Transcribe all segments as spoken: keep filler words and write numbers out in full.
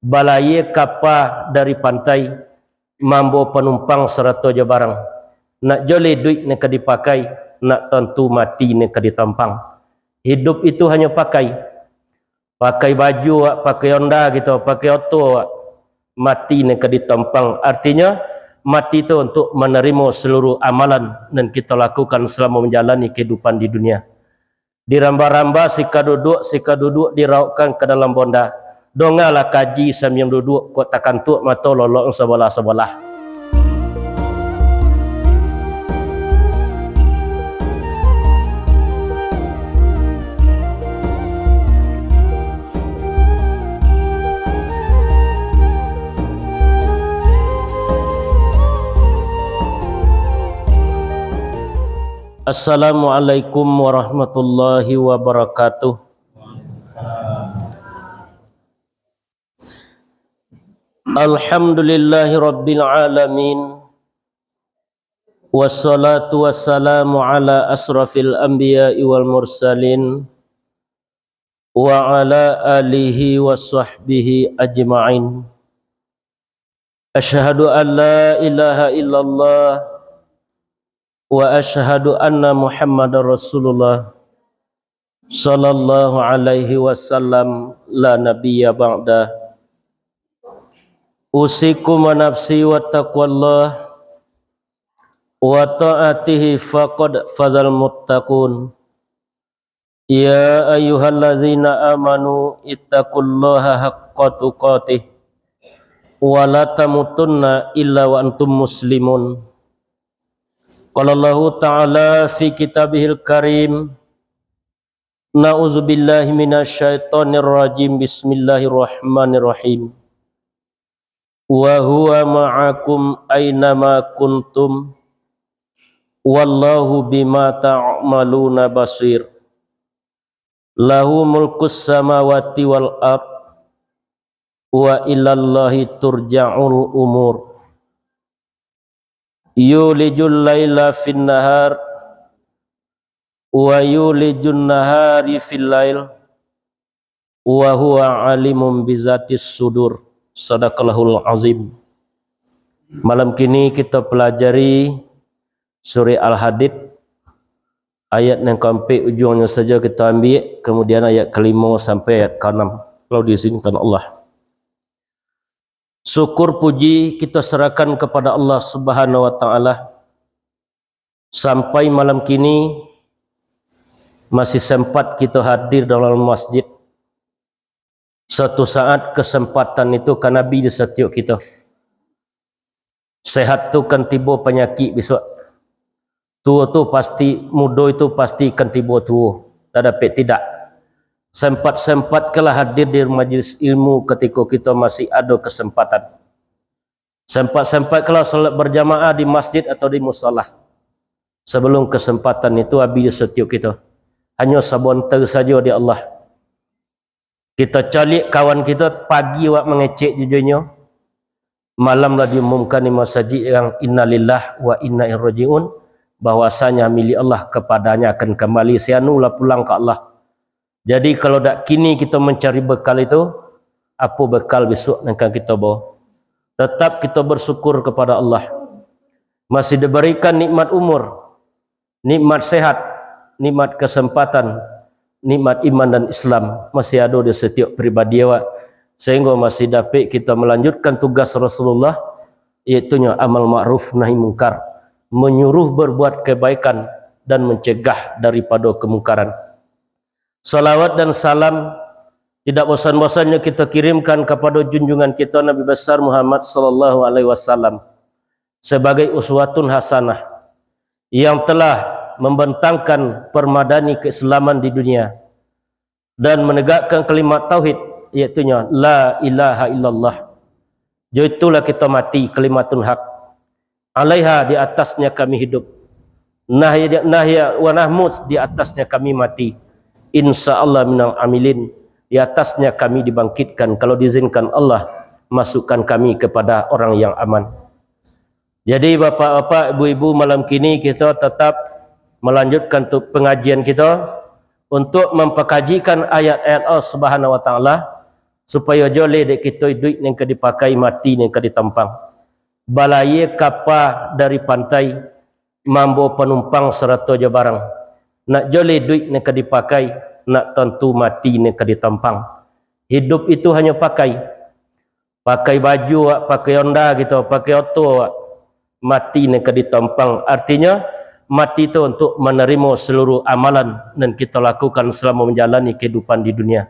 Balayia kapa dari pantai, mambawa panumpang sarato jo barang. Nak joleh duit nan ka dipakai, nak tantu mati nan ka ditampang. Hidup itu hanyo pakai. Pakai baju awak, pakai onda kito, pakai oto awak, mati nan ka ditampang. Artinyo, mati tu untuk manarimo saluruh amalan nan kito lakukan salamo manjalani kahidupan di dunia. Diramba-ramba sikaduduak-sikaduduak diraukkan ka dalam bonda. Dongalah kaji sambiang duduak, kok takantuak mato lolok sabalah-sabalah. Assalamualaikum warahmatullahi wabarakatuh. Alhamdulillahi rabbil alamin. Wassalatu wassalamu ala asrafil anbiya'i wal mursalin, wa ala alihi wa sahbihi ajma'in. Asyhadu an la ilaha illallah wa asyhadu anna Muhammadar Rasulullah, sallallahu alaihi wasallam, la nabiyya ba'da. Usikum wa nafsi wa taqwallah wa ta'atihi, faqad fazal muttaqun. Ya ayyuhallazina amanu ittaqullaha haqqa tuqatih wa la tamutunna illa wa antum muslimun. Qala Allahu ta'ala fi kitabihil karim, na'udzubillahi minasyaitonirrajim, bismillahirrahmanirrahim. Wa huwa ma'akum aina ma kuntum, wallahu bima ta'maluna basir. Lahu mulkus samawati wal ard, wa ilallahi turja'ul umur. Yulijul laila fin nahar, wa yulijun nahari fil lail, wa huwa alimun bizatis sudur. Sadaqallahul azim. Malam kini kita pelajari surah Al-Hadid, ayat yang keempat ujuangnyo saja kita ambil, kemudian ayat kelima sampai ayat keenam, kalau diizinkan Allah. Syukur puji kita serahkan kepada Allah Subhanahu wa Ta'ala. Sampai malam kini, masih sempat kita hadir dalam masjid. Suatu saat kesempatan itu kan habis di setiap kita. Sehat tu kan tibo penyakit besok. Tuo tu pasti, mudo itu pasti kan tibo tuo. Dak dapek tidak. Sempat-sempatkanlah hadir di majlis ilmu ketika kita masih ada kesempatan. Sempat-sempatkanlah salat berjamaah di masjid atau di musala. Sebelum kesempatan itu habis setiap kita. Hanyo sabontar saja di Allah. Kita caliak kawan kita, pagi awak mangecek jo inyo, malam lah diumumkan di masajid yang innalillah wa inna ilaihi rajiun, bahwasanya milik Allah, kepadanya akan kembali, si anu lah pulang ka Allah. Jadi, kalau dak kini kita mencari bekal itu, apo bekal besok nan akan kita bawa? Tetap kita bersyukur kepada Allah. Masih diberikan nikmat umur, nikmat sehat, nikmat kesempatan, nikmat iman dan Islam masih ada di setiap pribadi awak, sehingga masih dapat kita melanjutkan tugas Rasulullah, iaitunyo amal ma'ruf nahi mungkar, menyuruh berbuat kebaikan dan mencegah daripada kemungkaran. Salawat dan salam tidak bosan-bosannyo kita kirimkan kepada junjungan kita Nabi besar Muhammad sallallahu alaihi wasallam sebagai uswatun hasanah yang telah membentangkan permadani keislaman di dunia dan menegakkan kalimat tauhid, iaitunyo la ilaha illallah. Jo itulah kita mati, kalimatun hak. Alaiha, di atasnya kami hidup. Nahya, nahya wa nahmus, di atasnya kami mati. Insya Allah minal amilin, di atasnya kami dibangkitkan, kalau diizinkan Allah, masukkan kami kepada orang yang aman. Jadi, bapak-bapak, ibu-ibu, malam kini kita tetap melanjutkan tu pengajian kita untuk mempakajikan ayat-ayat Allah Subhanahu wa Taala, supayo joleh dek kito iduik nan ka dipakai, mati nan ka ditampang. Balayia kapa dari pantai, mambo panumpang sarato jo barang. Nak joleh duik nan ka dipakai, nak tantu mati nan ka ditampang. Hidup itu hanyo pakai. Pakai baju awak, pakai onda kito, pakai oto awak. Mati nan ka ditampang. Artinyo, mati tu untuk manarimo saluruh amalan nan kito lakukan salamo manjalani kahidupan di dunia.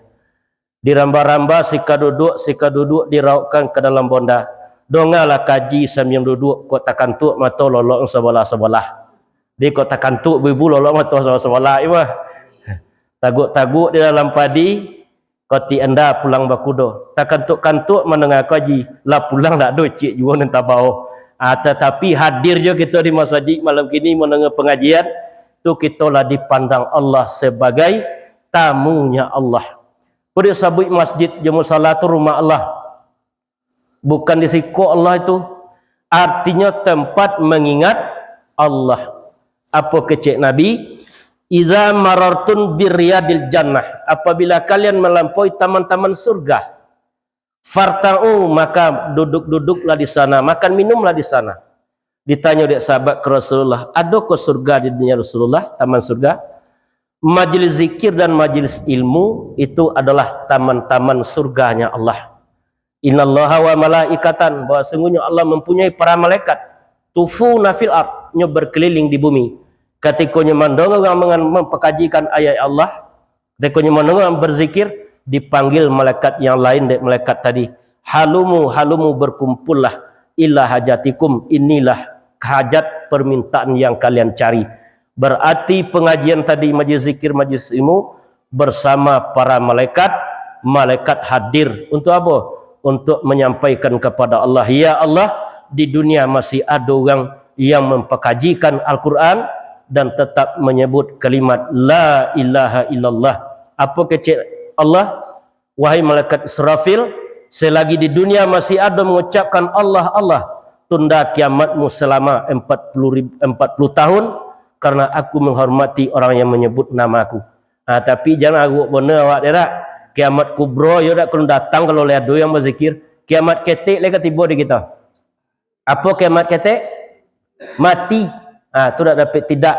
Diramba-ramba, sika duduak, sika duduak diraukkan ka dalam bonda. Dongalah kaji sambiang duduak, kok takantuak mato lolok sabalah-sabalah. Di kok takantuak ibu-ibu lolok mato sabalah-sabalah, iyo mah. Taguak-taguak di dalam padi, kok ti enda pulang bakudo. Takantuak-kantuak mandanga kaji, lah pulang dak do ciek juo nan tabao. Ah, tatapi hadir jo kito di masajik malam kini mandanga pangajian, tu kito lah dipandang Allah sabagai tamunya Allah. Kok disabuik masjid jo musala tu rumah Allah. Bukan di siko Allah itu. Artinyo tempat mangingat Allah. Apo kecek Nabi? "Iza marartun biriyadil jannah." Apabila kalian malampaui taman-taman surga, "farta'u," maka duduk-duduklah di sana, makan minumlah di sana. Ditanyo dek sahabat ka Rasulullah, "Adokah surga di dunia, Rasulullah, taman surga?" Majelis zikir dan majelis ilmu itu adalah taman-taman surganya Allah. "Innallaha wa malaikatan," bahwa sungguhnyo Allah mempunyai para malaikat, "tufuna fil ard," nyo berkeliling di bumi. Katiko nyo mandonga urang mangan-, mampakajikan ayat Allah, katiko nyo mandonga urang berzikir, dipanggil malaikat yang lain dek malaikat tadi, "Halumu, halumu, berkumpullah, ila hajatikum, inilah hajat permintaan yang kalian cari." Berarti pengajian tadi, majlis zikir, majlis ilmu, bersama para malaikat, malaikat hadir. Untuk apa? Untuk menyampaikan kepada Allah, "Ya Allah, di dunia masih ada orang yang mempekajikan Al-Quran dan tetap menyebut kalimat la ilaha illallah." Apa kecek Allah? "Wahai malaikat Israfil, selagi di dunia masih ada mengucapkan Allah, Allah, tunda kiamatmu selama empat puluh ribu, empat puluh tahun, karena aku menghormati orang yang menyebut nama aku." Ah, tapi jan arok bana awak, dak? Kiamat kubro yo dak kena datang kalau lai ado yang bazikir. Kiamat ketek lai ka tibo di kita. Apo kiamat ketek? Mati. Ah, tu dak dapek tidak.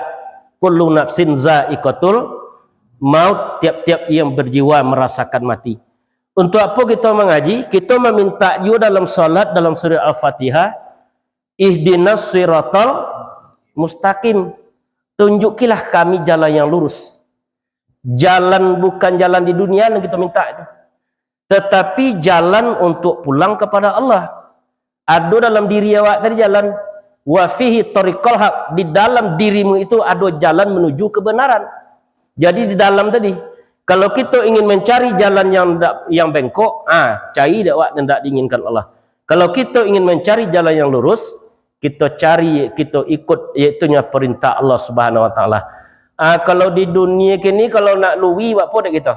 "Kullu nafsin za'iqatul maut," tiap-tiap yang berjiwa merasakan mati. Untuk apo kita mengaji? Kita meminta juga dalam salat, dalam surah Al-Fatihah, "Ihdinas siratal mustaqim." Tunjukilah kami jalan yang lurus. Jalan, bukan jalan di dunia yang kita minta itu, tetapi jalan untuk pulang kepada Allah. Ado dalam diri awak tadi jalan. "Wa fihi thariqul haq," di dalam dirimu itu ado jalan menuju kebenaran. Jadi di dalam tadi, kalau kita ingin mencari jalan yang dak, yang bengkok, ah, cari dek awak yang dak diinginkan Allah. Kalau kita ingin mencari jalan yang lurus, kita cari, kita ikut, yaitu nya perintah Allah Subhanahu Wa Taala. Ah, kalau di dunia kini, kalau nak lurih, buat apa dek kita?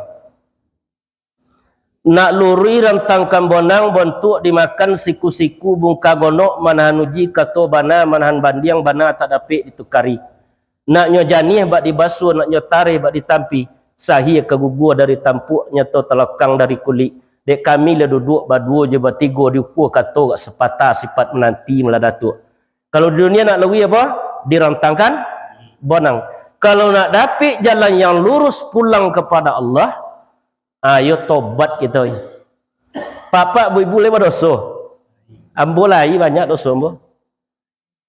Nak lurih rantangkan bonang, bontuak dimakan siku-siku, bungka gonok manahan uji, kato bana manahan bandiang, bana tak dapek ditukari. Nak nyo janiah bak dibasuah, nak nyo tareh bak ditampi, sahia ka gugua dari tampuak, nyato talokang dari kulik. Dek kami lah duduak baduo jo batigo, diukua kato gak sapatah, sipat mananti malah datuak. Kalau di dunia nak lurih apa? Dirantangkan bonang. Kalau nak dapik jalan yang lurus pulang kepada Allah, ayo tobat kito. Pak-pak, bu-ibu, lai badoso. Ambo lai banyak doso ambo.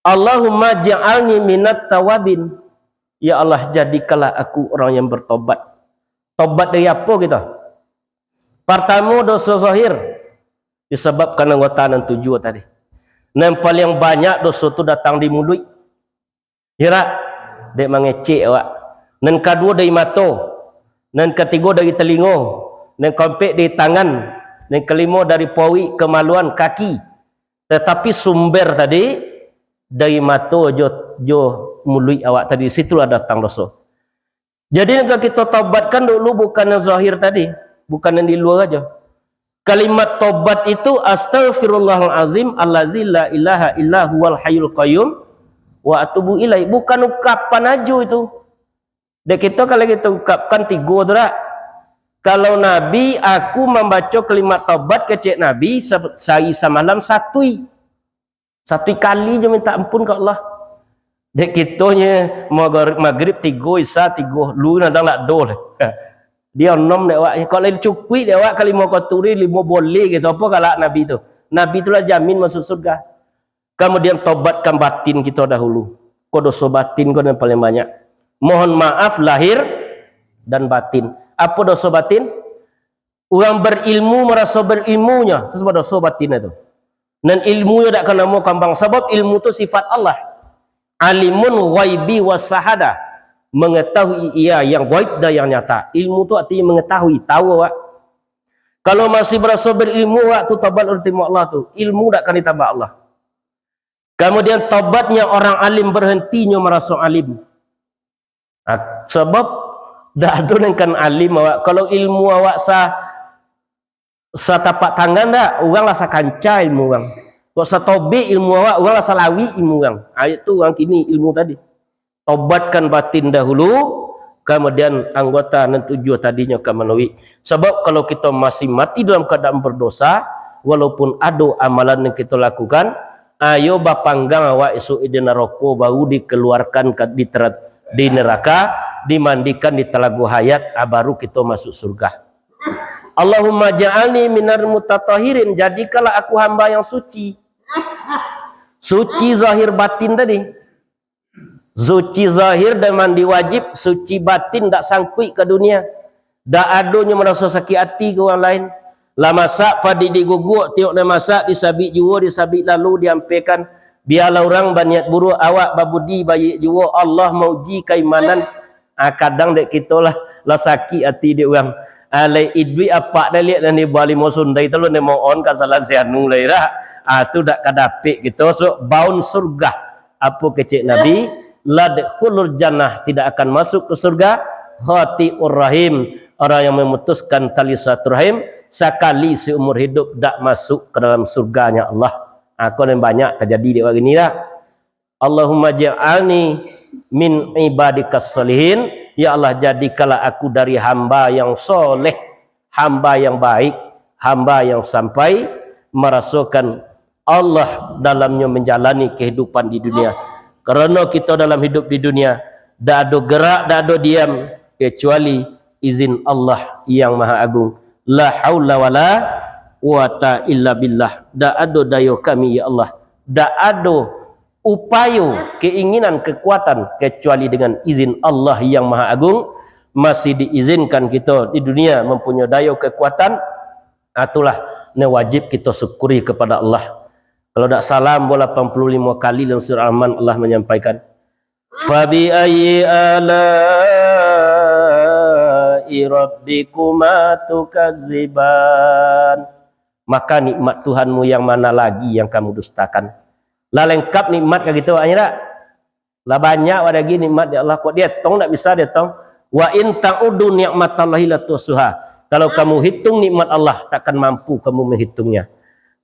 "Allahumma ja'alni minat tawabin." Ya Allah, jadikanlah aku orang yang bertobat. Tobat dari apa kita? Pertama, dosa zahir, disebabkan anggota nan tujuh tadi. Nan paling banyak dosa tu datang di muluik. Irak, dek mangecek awak. Nan kaduo dari mato. Nan katigo dari talingo. Nan kaompek dari tangan. Nan kalimo dari porik, kamaluan, kaki. Tatapi sumber tadi dari mato jo, jo muluik awak tadi, situlah datang doso. Jadi, nan ka kito tobatkan dulu bukan yang zahir tadi, bukan yang di luar aja. Kalimat tobat itu, "Astaghfirullahalazim allazi la ilaha illa huwal hayyul qayyum wa atubu ilaih." Bukan ungkapan aja itu. Dek kito, kalau kito ungkapkan tigo tu dak? Kalau Nabi, aku mambaco kalimat tobat kecek Nabi sa-, sahari samalam satui. Satui kali jo minta ampun ka Allah. Dek kitonyo magar-, magrib tigo, isya tigo, lu nadang lak do lah. Dia onom dek awak. Kalau cukuik dek awak ka limo koturi, limo boleh gitu. Apa galak Nabi tu? Nabi tu lah jamin masuk surga. Kamudian, tobatkan batin kito dahulu. Ko doso batin ko nan paling banyak. Mohon maaf lahir dan batin. Apo doso batin? Urang berilmu maraso berilmunyo, tu sabab doso batin tu. Nan ilmunyo dak ka namo kambang, sabab ilmu tu sifat Allah. Alimun ghaibi wa syahadah, mengetahui ia yang ghaib dan yang nyata. Ilmu tu artinyo mengetahui, tahu awak. Kalau masih maraso berilmu awak tu, tobat urang tarimo Allah tu, ilmu dak akan ditambah Allah. Kamudian, tobatnyo orang alim, berhentinyo maraso alim. Ha, sabab dak ado nan kan alim awak. Kalau ilmu awak sa-, satapak tangan dak, urang lah sakanca ilmu urang. Kok satobek ilmu awak, urang lah salawik ilmu urang. Ha, itu urang kini ilmu tadi. Tobatkan batin dahulu, kamudian anggota nan tujuah tadinyo ka manuik. Sabab kalau kito masih mati dalam kaadaan berdosa, walaupun ado amalan yang kito lakukan, ayo bapanggang awak isuak di narako, baru dikaluarkan ka, di tera-, di neraka, dimandikan di talago hayat, ah, baru kito masuk surga. Allahumma ja'alni minar mutatahhirin, jadikanlah aku hamba yang suci. Suci zahir batin tadi. Suci zahir dan mandi wajib, suci batin dak sangkuik ka dunia. Dak adonyo maraso sakik ati ka urang lain. Lah masak padi diguguk, tiok nan masak disabik juo, disabik lalu diampaikan. Bialah urang baniat buruak, awak babudi baiak juo. Allah mauji kaimanan. Ah, kadang dek kito lah, lah sakik ati dek urang. Ah, lai iduik apak dah liak nan di bawah limo sundai tu, lu nemo on ka salah si anu lai dah. Ah, tu dak ka dapek kito, so, baun surga. Apo kecek Nabi? Ladkhulul jannah, tidak akan masuk ke surga, qati'ur rahim, orang yang memutuskan tali silaturahim, sakali seumur hidup dak masuk ke dalam surganya Allah. Ha, ko nan banyak tajadi dek wak gini dah. Allahumma ja'alni min ibadikas sholihin, ya Allah, jadikanlah aku dari hamba yang soleh, hamba yang baik, hamba yang sampai marasokan Allah dalamnyo manjalani kahidupan di dunia. Karano kito dalam hidup di dunia, dak ado gerak, dak ado diam, kecuali izin Allah yang Maha Agung. La haula wala quwata illa billah. Dak ado dayo kami, ya Allah. Dak ado upayo, keinginan, kekuatan, kecuali dengan izin Allah yang Maha Agung. Masih diizinkan kito di dunia mampunyai dayo kekuatan, ah, itulah nan wajib kito syukuri kepada Allah. Kalau dak salah, ambo lapan puluh limo kali dalam surah Rahman Allah manyampaikan, "Fabi ayyi ala'i rabbikuma tukadziban?" Maka nikmat Tuhanmu yang mana lagi yang kamu dustakan? Lah lengkap nikmat ka kito, anyo dak? Lah banyak wadah lagi nikmat di Allah, kok dietong dak bisa dietong. "Wa in ta'uddu ni'matallahi la tuhsuha." Kalau kamu hitung nikmat Allah, takkan mampu kamu menghitungnya.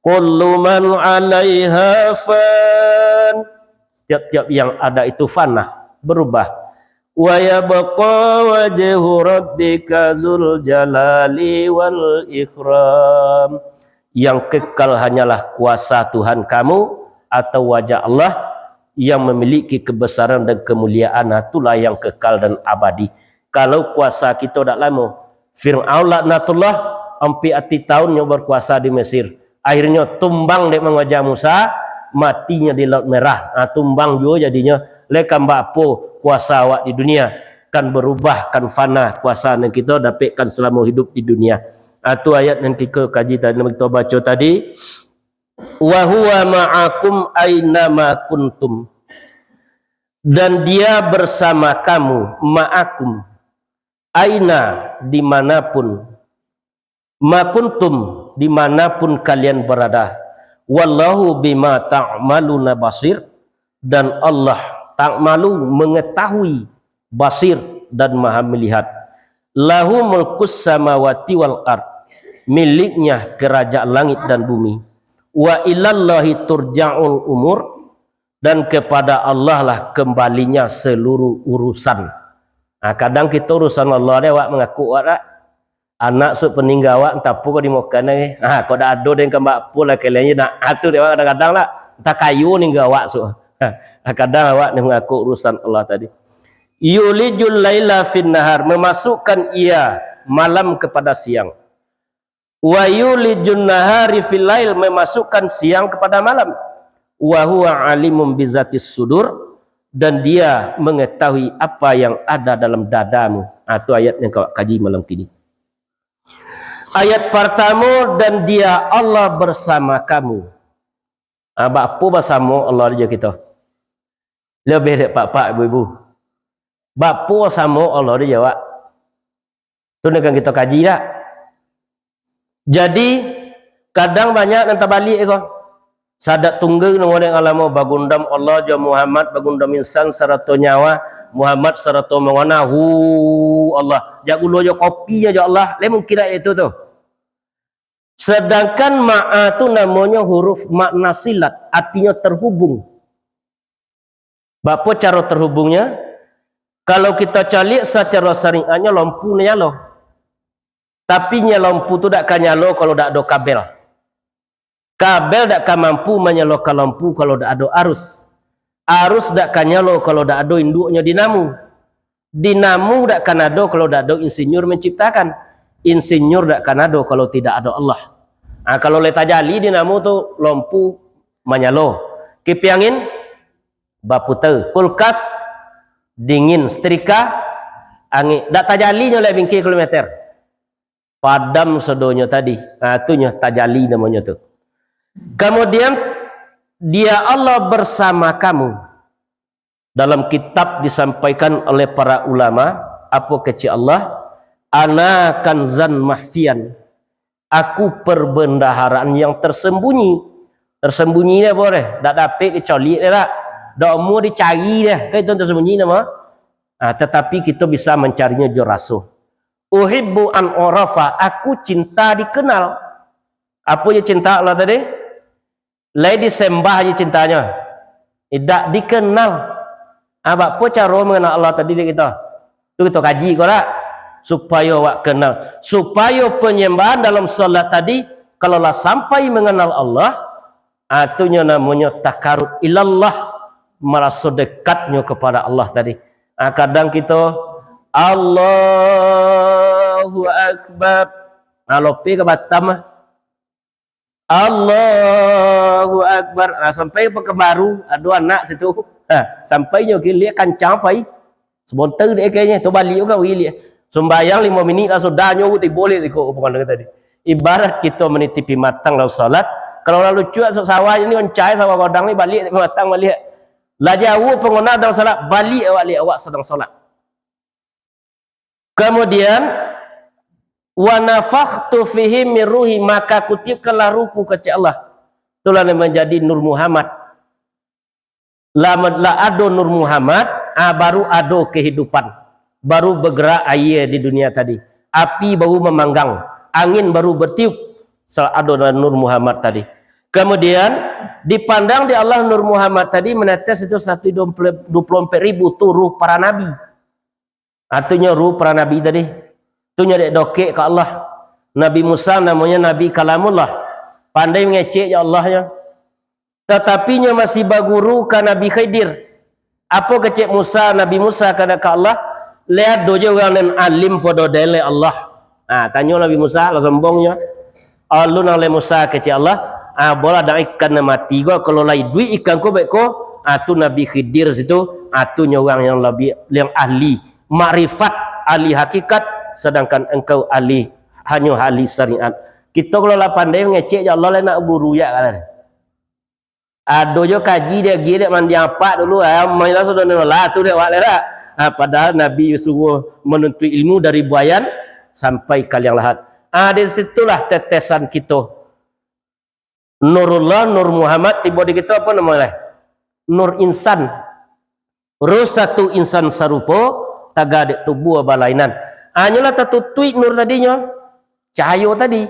"Kullu man 'alaiha fan." Tiap-tiap yang ada itu fana, berubah. "Wa yabqa wajhu rabbika dzul jalali wal ikram." Yang kekal hanyalah kuasa Tuhan kamu atau wajah Allah yang memiliki kebesaran dan kemuliaan, nah, itulah yang kekal dan abadi. Kalau kuasa kito dak lamo, Fir'aun laknatullah, ampek ati tahun nyo berkuasa di Mesir. Akhirnyo tumbang dek mangoja Musa, matinyo di Laut Merah. Ha, tumbang juo jadinyo. Lai kan baapo kuasa awak di dunia? Kan berubah, kan fana kuasa nan kito dapekkan selamo hidup di dunia. Ha, tu ayat nan kito kaji tadi, nan kito baco tadi. "Wa huwa ma'akum aina ma kuntum." Dan Dia bersama kamu, ma'akum, aina, dimanapun, ma kuntum, dimanapun kalian berada. "Wallahu bima ta'maluna basir." Dan Allah, ta'malu, mengetahui, basir, dan maha melihat. "Lahu mulkus samawati wal ard." Miliknya kerajaan langit dan bumi. "Wa ilallahi turja'ul umur." Dan kepada Allah lah kembalinya seluruh urusan. Nah, kadang kito urusan Allah ni, awak mangaku awak dak? Anak sok paningga awak, antah apo ko dimakan lagi. Ha, kok dak ado den kan bak apo lah kalian je nak. Ha, tu dek awak kadang-kadang lah. Antah kayo ningga awak sok. Ha, kadang awak ni mangaku urusan Allah tadi. Yulijul laila fin nahar, memasukkan ia malam kepada siang. Wa yulijun nahari fil lail, memasukkan siang kepada malam. Wa huwa alimun bizatis sudur, dan Dia mengetahui apa yang ada dalam dadamu. Ha, tu ayat yang kau kaji malam kini. Ayat pertama, dan Dia Allah bersama kamu. Ha, bak apo basamo Allah jo kito? Lebih dek pak-pak, ibu-ibu. Bak apo basamo Allah jo awak? Tu nan kan kito kaji dak? Jadi, kadang banyak nan tabaliak ko. Sadak tungga namo dek alamo, bagundam Allah jo Muhammad, bagundam insan sarato nyawa, Muhammad sarato mangana, hu Allah. Jak gulo jo kopi jo Allah. Lai mungkin dak itu tu. Sedangkan ma'a tu namonyo huruf makna silat, artinyo terhubung. Bak apo caro terhubungnyo? Kalau kito caliak sacaro syariatnyo, lampu nan nyalo. Tapi nyo lampu tu dak ka nyalo kalau dak ado kabel. Kabel dak ka mampu manyalokan lampu kalau dak ado arus. Arus dak ka nyalo kalau dak ado induaknyo dinamo. Dinamo dak kan ado kalau dak ado insinyur menciptakan. Insinyur dak kan ado kalau tidak ado Allah. Ah, kalau lai tajali dinamo tu, lampu manyalo. Kipiang angin baputa. Kulkas dingin. Setrika angin. Dak tajali nyo lai bingkih kilometer. Padam sadonyo tadi. Ha, tu nyo tajali namonyo tu. Kemudian, Dia Allah bersama kamu. Dalam kitab disampaikan oleh para ulama, apo kecek Allah, "Ana kanzan mahfian." Aku perbendaharaan yang tersembunyi. Tersembunyi deh, apo deh? Dak dapek dicaliak deh, dak? Dak amuah dicari deh. Kan itu tersembunyi namo? Ah, tetapi kita bisa mencarinya jo raso. "Uhibbu an urafa," aku cinta dikenal. Apo je cinta Allah tadi? Lai disembah je cintanyo. Indak dikenal. Ah, bak apo caro manganal Allah tadi dek kito? Tu kito kaji ko dak? Supayo awak kenal. Supayo penyembahan dalam salat tadi, kalau lah sampai manganal Allah, ah, tu nyo namonyo takarub ilallah, maraso dekatnyo kepada Allah tadi. Ah, kadang kito, "Allahu Akbar." Ah, lopeh ka Batam ah. "Allahu Akbar." Ah, sampai Pekanbaru, ado anak situ. Ha, sampai nyo giliak kancang pai. Sabonta dek kayaknyo, tu baliak ka giliak. Sumbayang limo minik lah sudah nyo tibo liak iko pokoknyo tadi. Ibarat kito manitipi matang dalam salat, kalau lalu cuak sok sawah ni oncai sawah godang ni baliak tipi matang baliak. Lah jauah pangona dalam salat, baliak awak liak awak sadang salat. Kemudian, "Wa nafakhtu fihi min ruhi," maka kutiupkanlah ruhku, kecek Allah. Itulah yang menjadi Nur Muhammad. Lah, lah ado Nur Muhammad, ah, baru ado kehidupan. Baru bergerak aia di dunia tadi. Api baru memanggang, angin baru bertiup. Setelah ado Nur Muhammad tadi. Kemudian, dipandang di Allah Nur Muhammad tadi menetes itu satu dua puluh empat ribu tu ruh para nabi. Artinyo ruh para nabi tadi. Tu nyo dek dokek ka Allah. Nabi Musa namonyo Nabi Kalamullah. Pandai mangecek jo Allah nyo. Tatapi nyo masih baguru ka Nabi Khidir. Apo kecek Musa, Nabi Musa ka, ka Allah, "Lai ado je urang nan alim pado den lai Allah." Ha, tanyo Nabi Musa, lah sombongnyo. "Alun lai Musa," kecek Allah, "ah, bolah dang ikan nan mati ko, kalau lah iduik ikan ko baik ko, ah, tu Nabi Khidir situ, ah, tu nyo urang yang labiah, yang ahli makrifat, ahli hakikat, sedangkan engkau ahli, hanyo ahli syariat." Kito kalau lah pandai mangecek jo Allah, lah nak guru jak kan. Ado jo kaji dek, gi dek mandiang apak dulu, ah, main lah sudah lah tu dek awak lah. Ah, padahal Nabi suruh menuntut ilmu dari buayan sampai ka liang lahat. Ah, di situlah tetesan kito. Nurullah, Nur Muhammad, tibo di kito apo namo lah? Nur insan. Ruh satu insan sarupo, taga dek tubuah balainan. Hanyolah tatutuik nur tadinyo, cahayo tadi.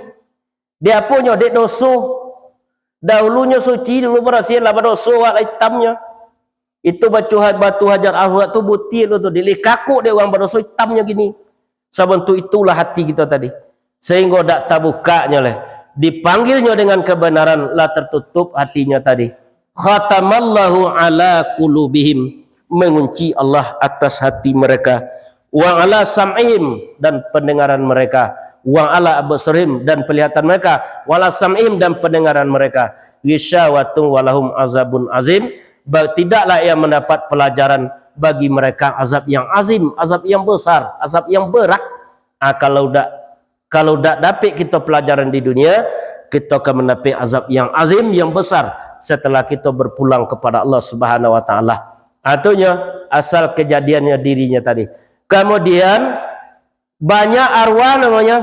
Dek aponyo? Dek doso. Dahulunyo suci, dulu barasiah, lah badoso, awak lah itamnyo. Itu batu ha-, batu Hajar Aswad tu butir tu, dek likakuk dek urang badoso, itamnyo gini. Sabantuk itulah hati kito tadi. sehingga dak tabukaknyo lai. Dipanggilnyo dengan kebenaran, lah tertutup hatinyo tadi. Khatamallahu ala qulubihim, mengunci Allah atas hati mereka. Wa ala sam'ihim, dan pendengaran mereka. Wa ala absarihim, dan penglihatan mereka. Wa ala sam'ihim, dan pendengaran mereka. Ghisyawatun wa lahum azabun azim. Ba-, tidaklah ia mendapat pelajaran, bagi mereka azab yang azim, azab yang besar, azab yang berat. Ah, kalau dak, kalau dak dapik kito pelajaran di dunia, kito akan mendapik azab yang azim, yang besar setelah kito berpulang kepada Allah Subhanahu wa Taala. Artinyo, asal kejadiannya dirinyo tadi. Kemudian, banyak arwah namonyo,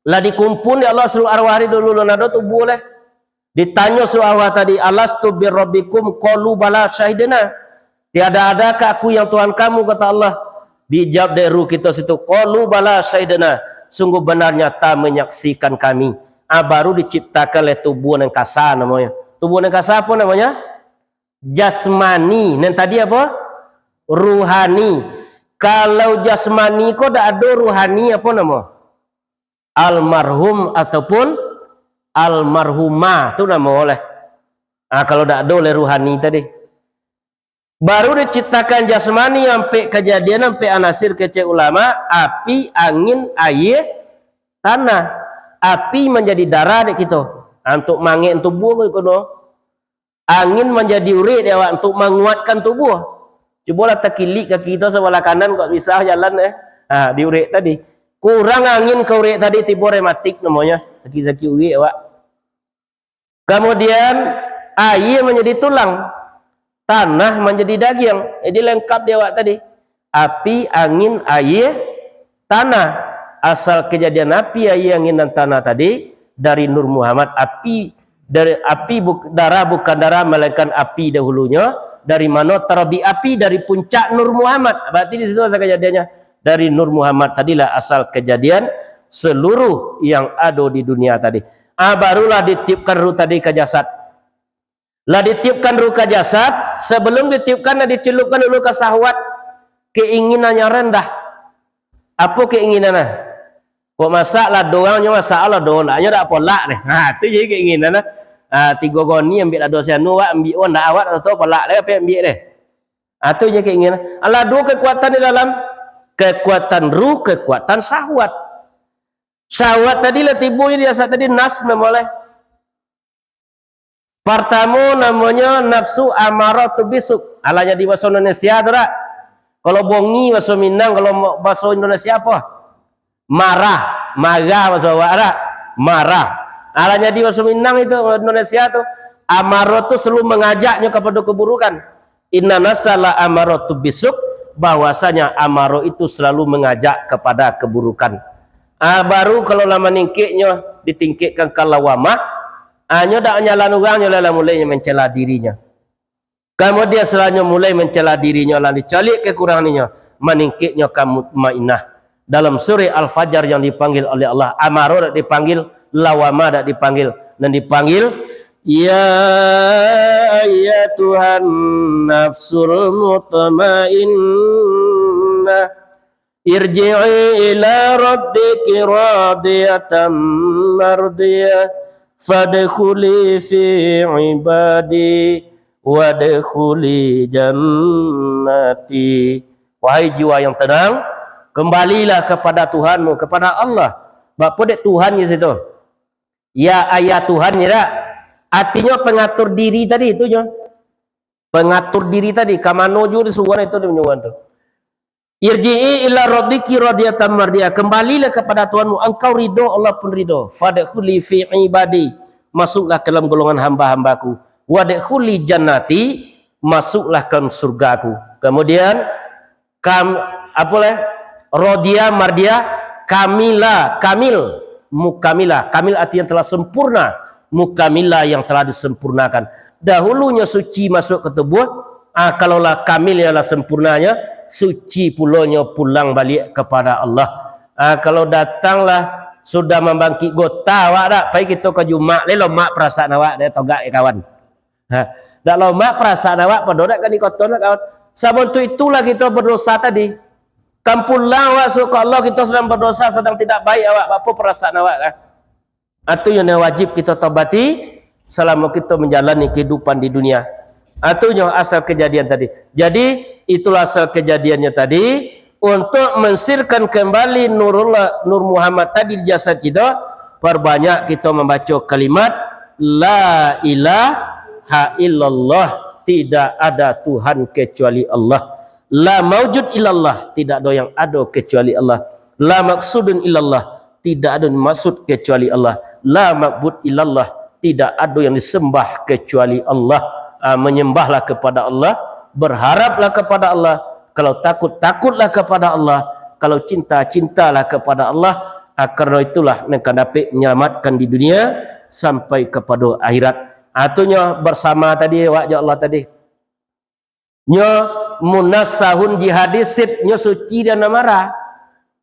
lah dikumpul dek Allah seluruh arwah tadi dulu, lah ado tubuh lai. Ditanyo seluruh arwah tadi, "Alastu birabbikum?" Qalu, "Bala, syahidna." "Tiada adakah Aku yang Tuhan kamu?" kata Allah. Dijawab dek ruh kito situ, "Qalu, bala, syahidna." Sungguh benar nyata menyaksikan kami. Ah, baru diciptakan lai tubuh nan kasa namonyo. Tubuh nan kasa apo namonyo? Jasmani. Nan tadi apo? Ruhani. Kalau jasmani ko dak ado, ruhani apo namo? Almarhum ataupun almarhumah, tu namo lai. Ah, kalau dak ado lai ruhani tadi. Baru diciptakan jasmani, ampek kajadian, ampek anasir kecek ulama, api, angin, aia, tanah. Api manjadi darah dek kito, antuk mangek tubuh ko kono. Angin manjadi urek dek awak, antuk manguatkan tubuh. Cubolah takilik kaki kito sabalah kanan, kok bisa jalan, eh. Ha, di urek tadi. Kurang angin ka urek tadi, tibo rematik namonyo. Sakik-sakik urek awak. Kamudian, aia manjadi tulang, tanah manjadi dagiang. Jadi, lengkap di awak tadi. Api, angin, aia, tanah. Asal kejadian api, aia, angin, dan tanah tadi dari Nur Muhammad. Api, dari api buk-, darah bukan darah, melainkan api dahulunyo. Dari mano tarabik api? Dari puncak Nur Muhammad. Berarti di situ asal kejadiannya. Dari Nur Muhammad tadilah asal kejadian seluruh yang ado di dunia tadi. Ah, barulah ditiupkan ruh tadi ka jasad. Lah ditiupkan ruh ka jasad, sebelum ditiupkan, lah dicelupkan dulu ka syahwat, keinginan yang rendah. Apo keinginan, ah? Kok masak lado, urang nyo masak lado, ndak, nyo dak polak deh. Ha, tu jadi keinginan, ah. Ha, tigo goni ambiak lado si anu, awak ambiak, oh, ndak, awak dak tahu polak deh, apo ambiak deh. Ha, tu jadi keinginan. Alah, duo kekuatan di dalam, kekuatan ruh, kekuatan syahwat. Syahwat tadi lah tibo di jasad tadi, nafs namo lai. Partamo namonyo nafsu amaratu bisuk. Alah jadi bahaso Indonesia tu dak? Kalau bongi bahaso Minang, kalau mo-, bahaso Indonesia apo? Marah. Marah bahaso awak dak? Marah. Alah jadi bahaso Minang itu, Indonesia tu. Amarah tu selalu mangajaknyo kapado keburukan. Inna nafsa la amaratu bisuk, bahwasanya amarah itu selalu mengajak kepada keburukan. Ah, baru kalau lah maningkeknyo, ditingkekkan ka lawamah, ah, nyo dak nyalan urang, nyo lah, lah mulai nyo mancela dirinyo. Kamudian, setelah nyo mulai mancela dirinyo, lah dicaliak kekurangan inyo, maningkeknyo ka mutmainnah. Dalam surah Al-Fajr yang dipanggil oleh Allah, amarah dak dipanggil, lawamah dak dipanggil, nan dipanggil, "Ya ayyatuhan nafsul mutmainnah, irji'i ila rabbiki radiyatan mardiyah, fadkhuli fi ibadi, wadkhuli jannati." Wahai jiwa yang tenang, kembalilah kepada Tuhanmu, kepada Allah. Bak podek Tuhan di situ. Ya, ayah Tuhan, ya dak? Artinyo pengatur diri tadi tu nyo. Pengatur diri tadi, ka mano juo disuruah itu, dia menyuruah tu. "Irji'i ila rabbiki radiyatan mardiyah." Kembalilah kepada Tuhanmu, engkau ridho, Allah pun ridho. "Fadkhuli fi ibadi." Masuklah ke dalam golongan hamba-hambaku. "Wadkhuli jannati." Masuklah ke dalam surgaku. Kemudian, kam-, apo lah? Rodiah, mardiah, kamila, kamil, mukamila. Kamil artinya telah sempurna, mukamila yang telah disempurnakan. Dahulunyo suci masuk ke tubuh, ah, kalau lah kamil, yang lah sempurnanyo, suci pulonyo pulang baliak kepada Allah. Ah, kalau datanglah sudah mambangkik gota awak dak, pai kito ka Jumaat, lai lomak perasaan awak, dak togak, ya kawan. Ha, dak lomak perasaan awak, pado dak ka di koto nak, kawan. Sabab tu itulah kito berdosa tadi. Kan pulang awak suruh ka Allah, kito sadang badosa, sadang tidak baik awak, apo parasaan awak kan? Atu yang wajib kito taubati salamo kito manjalani kahidupan di dunia. Atunyo asal kajadian tadi. Jadi, itulah asal kajadiannya tadi, untuk mensirkan kembali Nurullah, Nur Muhammad tadi di jasad kito, parbanyak kito mambaco kalimat, "La ilaha illallah," tidak ada Tuhan kecuali Allah. "La maujud illallah," tidak ada yang ada kecuali Allah. "La maksudun illallah," tidak ada yang dimaksud kecuali Allah. "La ma'bud illallah," tidak ada yang disembah kecuali Allah. Ah, menyembahlah kepada Allah, berharaplah kepada Allah, kalau takut, takutlah kepada Allah, kalau cinta, cintalah kepada Allah. Ah, karena itulah yang akan dapat menyelamatkan di dunia sampai kepada akhirat. Atunyo bersama tadi, awak jo Allah tadi. Nyo munazzahun jihadi sit, nyo suci dari amarah.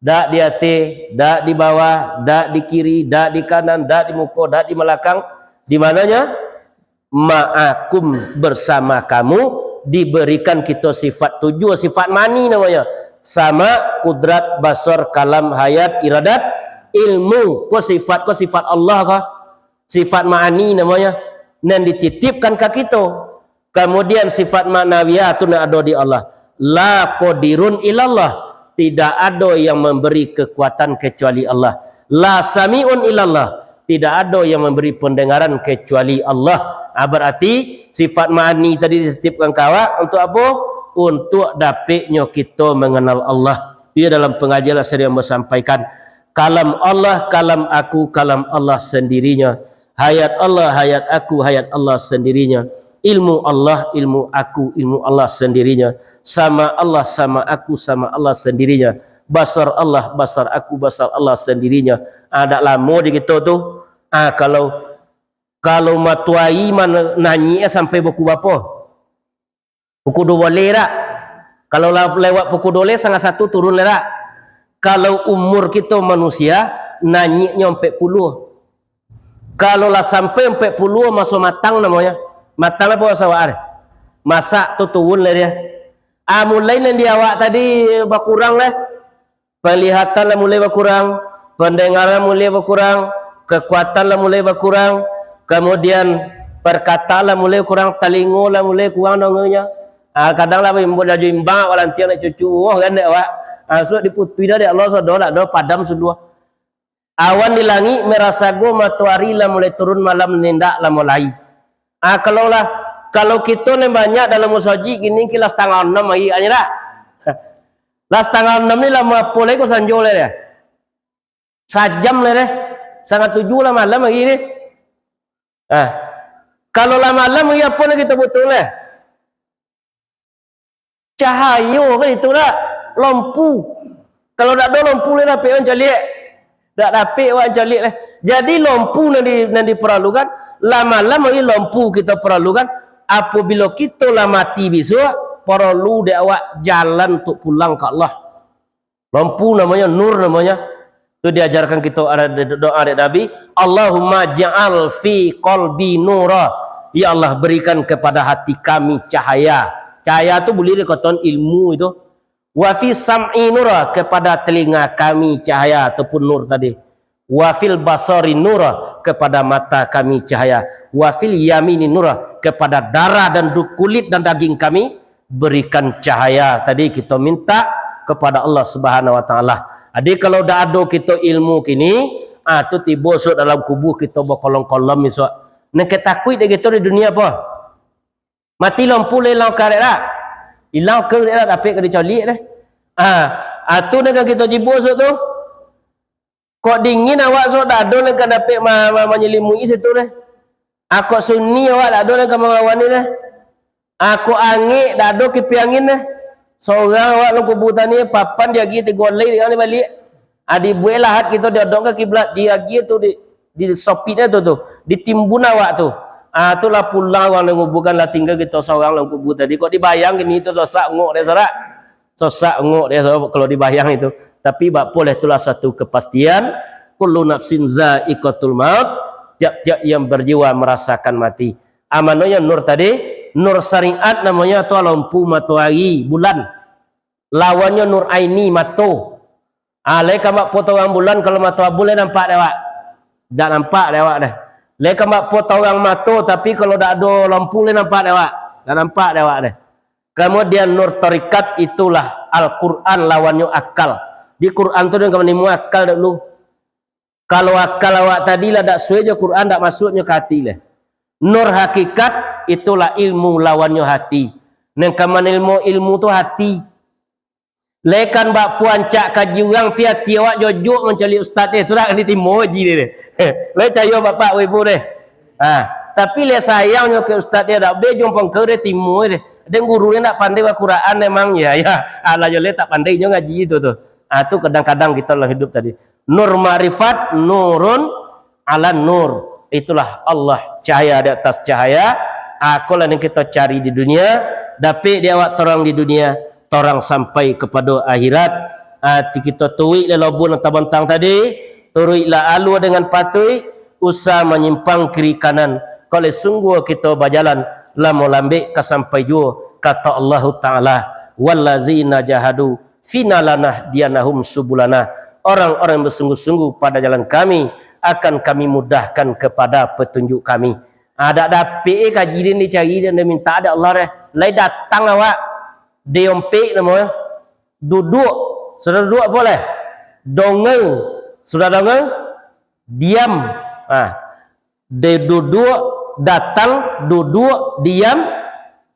Dak di ateh, dak di bawah, dak di kiri, dak di kanan, dak di muko, dak di balakang. Di manonyo? Ma'akum, bersama kamu, diberikan kito sifat tujuh, sifat ma'ani namonyo. Sama, kudrat, basar, kalam, hayat, iradat, ilmu. Ko sifat, ko sifat Allah ko. Sifat ma'ani namonyo, nan dititipkan ka kito. Kamudian sifat ma'nawiyah tu nan ado di Allah. La qadirun illallah, tidak ado yang memberi kekuatan kecuali Allah. La sami'un illallah, tidak ado yang memberi pendengaran kecuali Allah. Ah, berarti sifat ma'ani tadi dititipkan ka awak untuk apo? Untuk dapiknyo kito mengenal Allah. Dia dalam pengajian lah sering ambo sampaikan, kalam Allah, kalam aku, kalam Allah sendirinya. Hayat Allah, hayat aku, hayat Allah sendirinya. Ilmu Allah, ilmu aku, ilmu Allah sendirinya. Sama Allah, sama aku, sama Allah sendirinya. Basar Allah, basar aku, basar Allah sendirinya. Ah, dak lamo di kito tu. Ah, kalau, kalau matoari man-, nanyik sampai pukul bapo? Pukul duo baleh dak? Kalau lah lewat pukul duo baleh, satangah satu turun lah dak? Kalau umur kito manusia, nanyiknyo ampek puluah. Kalau lah sampai ampek puluah, maso matang namonyo. Matang lah puasa awak ari. Masak tu turun lah dia. Ah, mulai nan di awak tadi bakurang lah. Penglihatan lah mulai bakurang, pendengaran mulai bakurang, kekuatan lah mulai bakurang, kemudian perkataan lah mulai kurang, talingo lah mulai kurang donganyo. Ah, kadang lah imbau laju imbang awak lantiang nak cucu, oh, kan dek awak. Ah, sudah diputuih dah dek Allah, sudah lah, dah padam sudah. Awan di langik merah sago, matoari lah mulai turun, malam nindak lah mulai. Ah, kalau lah, kalau kito ni banyak dalam musajik gini, kira setengah enam lagi, kan, dak? Lah setengah enam ni lah, apo lai ko sanjo lai deh. Sajam lai deh. Setengah tujuh lah malam lagi ni. Ah. Kalau lah malam lagi, apo nan kito butuh lai? Cahayo kan itu lah. Lampu. Kalau dak ado lampu lai, dapek awak caliak? Dak dapek awak caliak lai. Jadi lampu nan di, nan diparalukan, lah malam lagi lampu kito paralukan. Apabila kito lah mati bisuak, paralu dek awak jalan untuk pulang ka Allah. Lampu namonyo, nur namonyo. Tu diajarkan kito ada do-, doa dari Nabi, "Allahumma ja'al fi qalbi nura." Ya Allah, berikan kepada hati kami cahaya. Cahaya tu buliah dikatokan ilmu itu. "Wa fi sam'i nura," kepada telinga kami cahaya ataupun nur tadi. "Wa fil basari nura," kepada mata kami cahaya. "Wa fil yamini nura," kepada darah dan du-, kulit dan daging kami berikan cahaya. Tadi kito minta kepada Allah Subhanahu Wa Taala. Jadi kalau dak ado kito ilmu kini, ah, tu tibo suak dalam kubua kito bakolong-kolong isuak. Nan ka takuik dek kito di dunia apo? Mati lampu lah ilang karek dak? Ilang karek dak, dapek ka dicaliak deh. Ah, ah, tu nan ka kito tibo suak tu. Kok dingin awak suak, dak ado nan ka dapek ma-, ma-, manyelimui situ deh. Ah, kok sunyi awak, dak ado nan ka mangawani deh. Ah, kok angek, dak ado kipiah angin deh. Sorang awak dalam kubua tadi, papan diagiah tigo alai, diagiah baliak. Ah, dibuek lahat kito, diodok ka kiblat, diagiah tu, di, disopiknyo tu, tu. Ditimbun awak tu. Ah, tu lah pulang urang nan ngubuakan, lah tingga kito sorang dalam kubua tadi. Kok dibayang kini tu, sosak ungok deh, sorak. Sosak ungok deh, so, kalau dibayang itu. Tapi bak poleh itulah satu kepastian, kullu nafsin za'iqatul maut, tiap-tiap yang berjiwa merasakan mati. Amanonyo nur tadi, nur syariat namonyo tu lampu matoari, bulan. Lawannyo nur aini, mato. Ah, lai ka bak potongan bulan, kalau mato abun lai nampak dek awak? Dak nampak dek awak deh. Lai ka bak potongan mato, tapi kalau dak ado lampu lai nampak dek awak? Dak nampak dek awak deh. Kemudian nur tarikat itulah Al-Quran, lawannyo akal. Di Quran tu den ka manimo akal dulu. Kalau akal awak tadi lah dak suai jo Quran, dak masuaknyo ka hati leh. Nur hakikat itulah ilmu, lawannyo hati. Nan ka manilmo ilmu tu hati. Lai kan bak puncak kaji urang, pi ati awak jojok mancaliak ustaz deh, tu dak ditimo ji deh. Lai cayo bapak ibu deh. Ha, tapi lai sayangnyo ka ustaz deh, dak be jumpa ka deh timo deh. Den guru deh dak pandai bakuraan emang, ya, ya. Alah yo lai tak pandai nyo ngaji tu tu. Ha, tu kadang-kadang kita dalam hidup tadi. Nur makrifat, nurun ala nur. Itulah Allah, cahaya di atas cahaya. Akolah yang kita cari di dunia, dapik di awak torang di dunia, torang sampai kepada akhirat. Ati kita tuik lah lobun atau bantang tadi, turuiklah alua dengan patuik, usah manyimpang kiri kanan. Kalau sungguh kita bajalan, lamo lambek ka sampai juo, kata Allahu Ta'ala, "Wallazina jahadu fina lanahdiyannahum subulana." Orang-orang yang bersungguh-sungguh pada jalan Kami, akan Kami mudahkan kepada petunjuk Kami. Ah, dak dapik eh kaji den dicari dan diminta dek Allah deh. Lai datang awak, diompek namonyo. Duduak, sudah duduak apo lai? Dongeng, sudah dongeng? Diam. Ah, de duduak, datang, duduak, diam,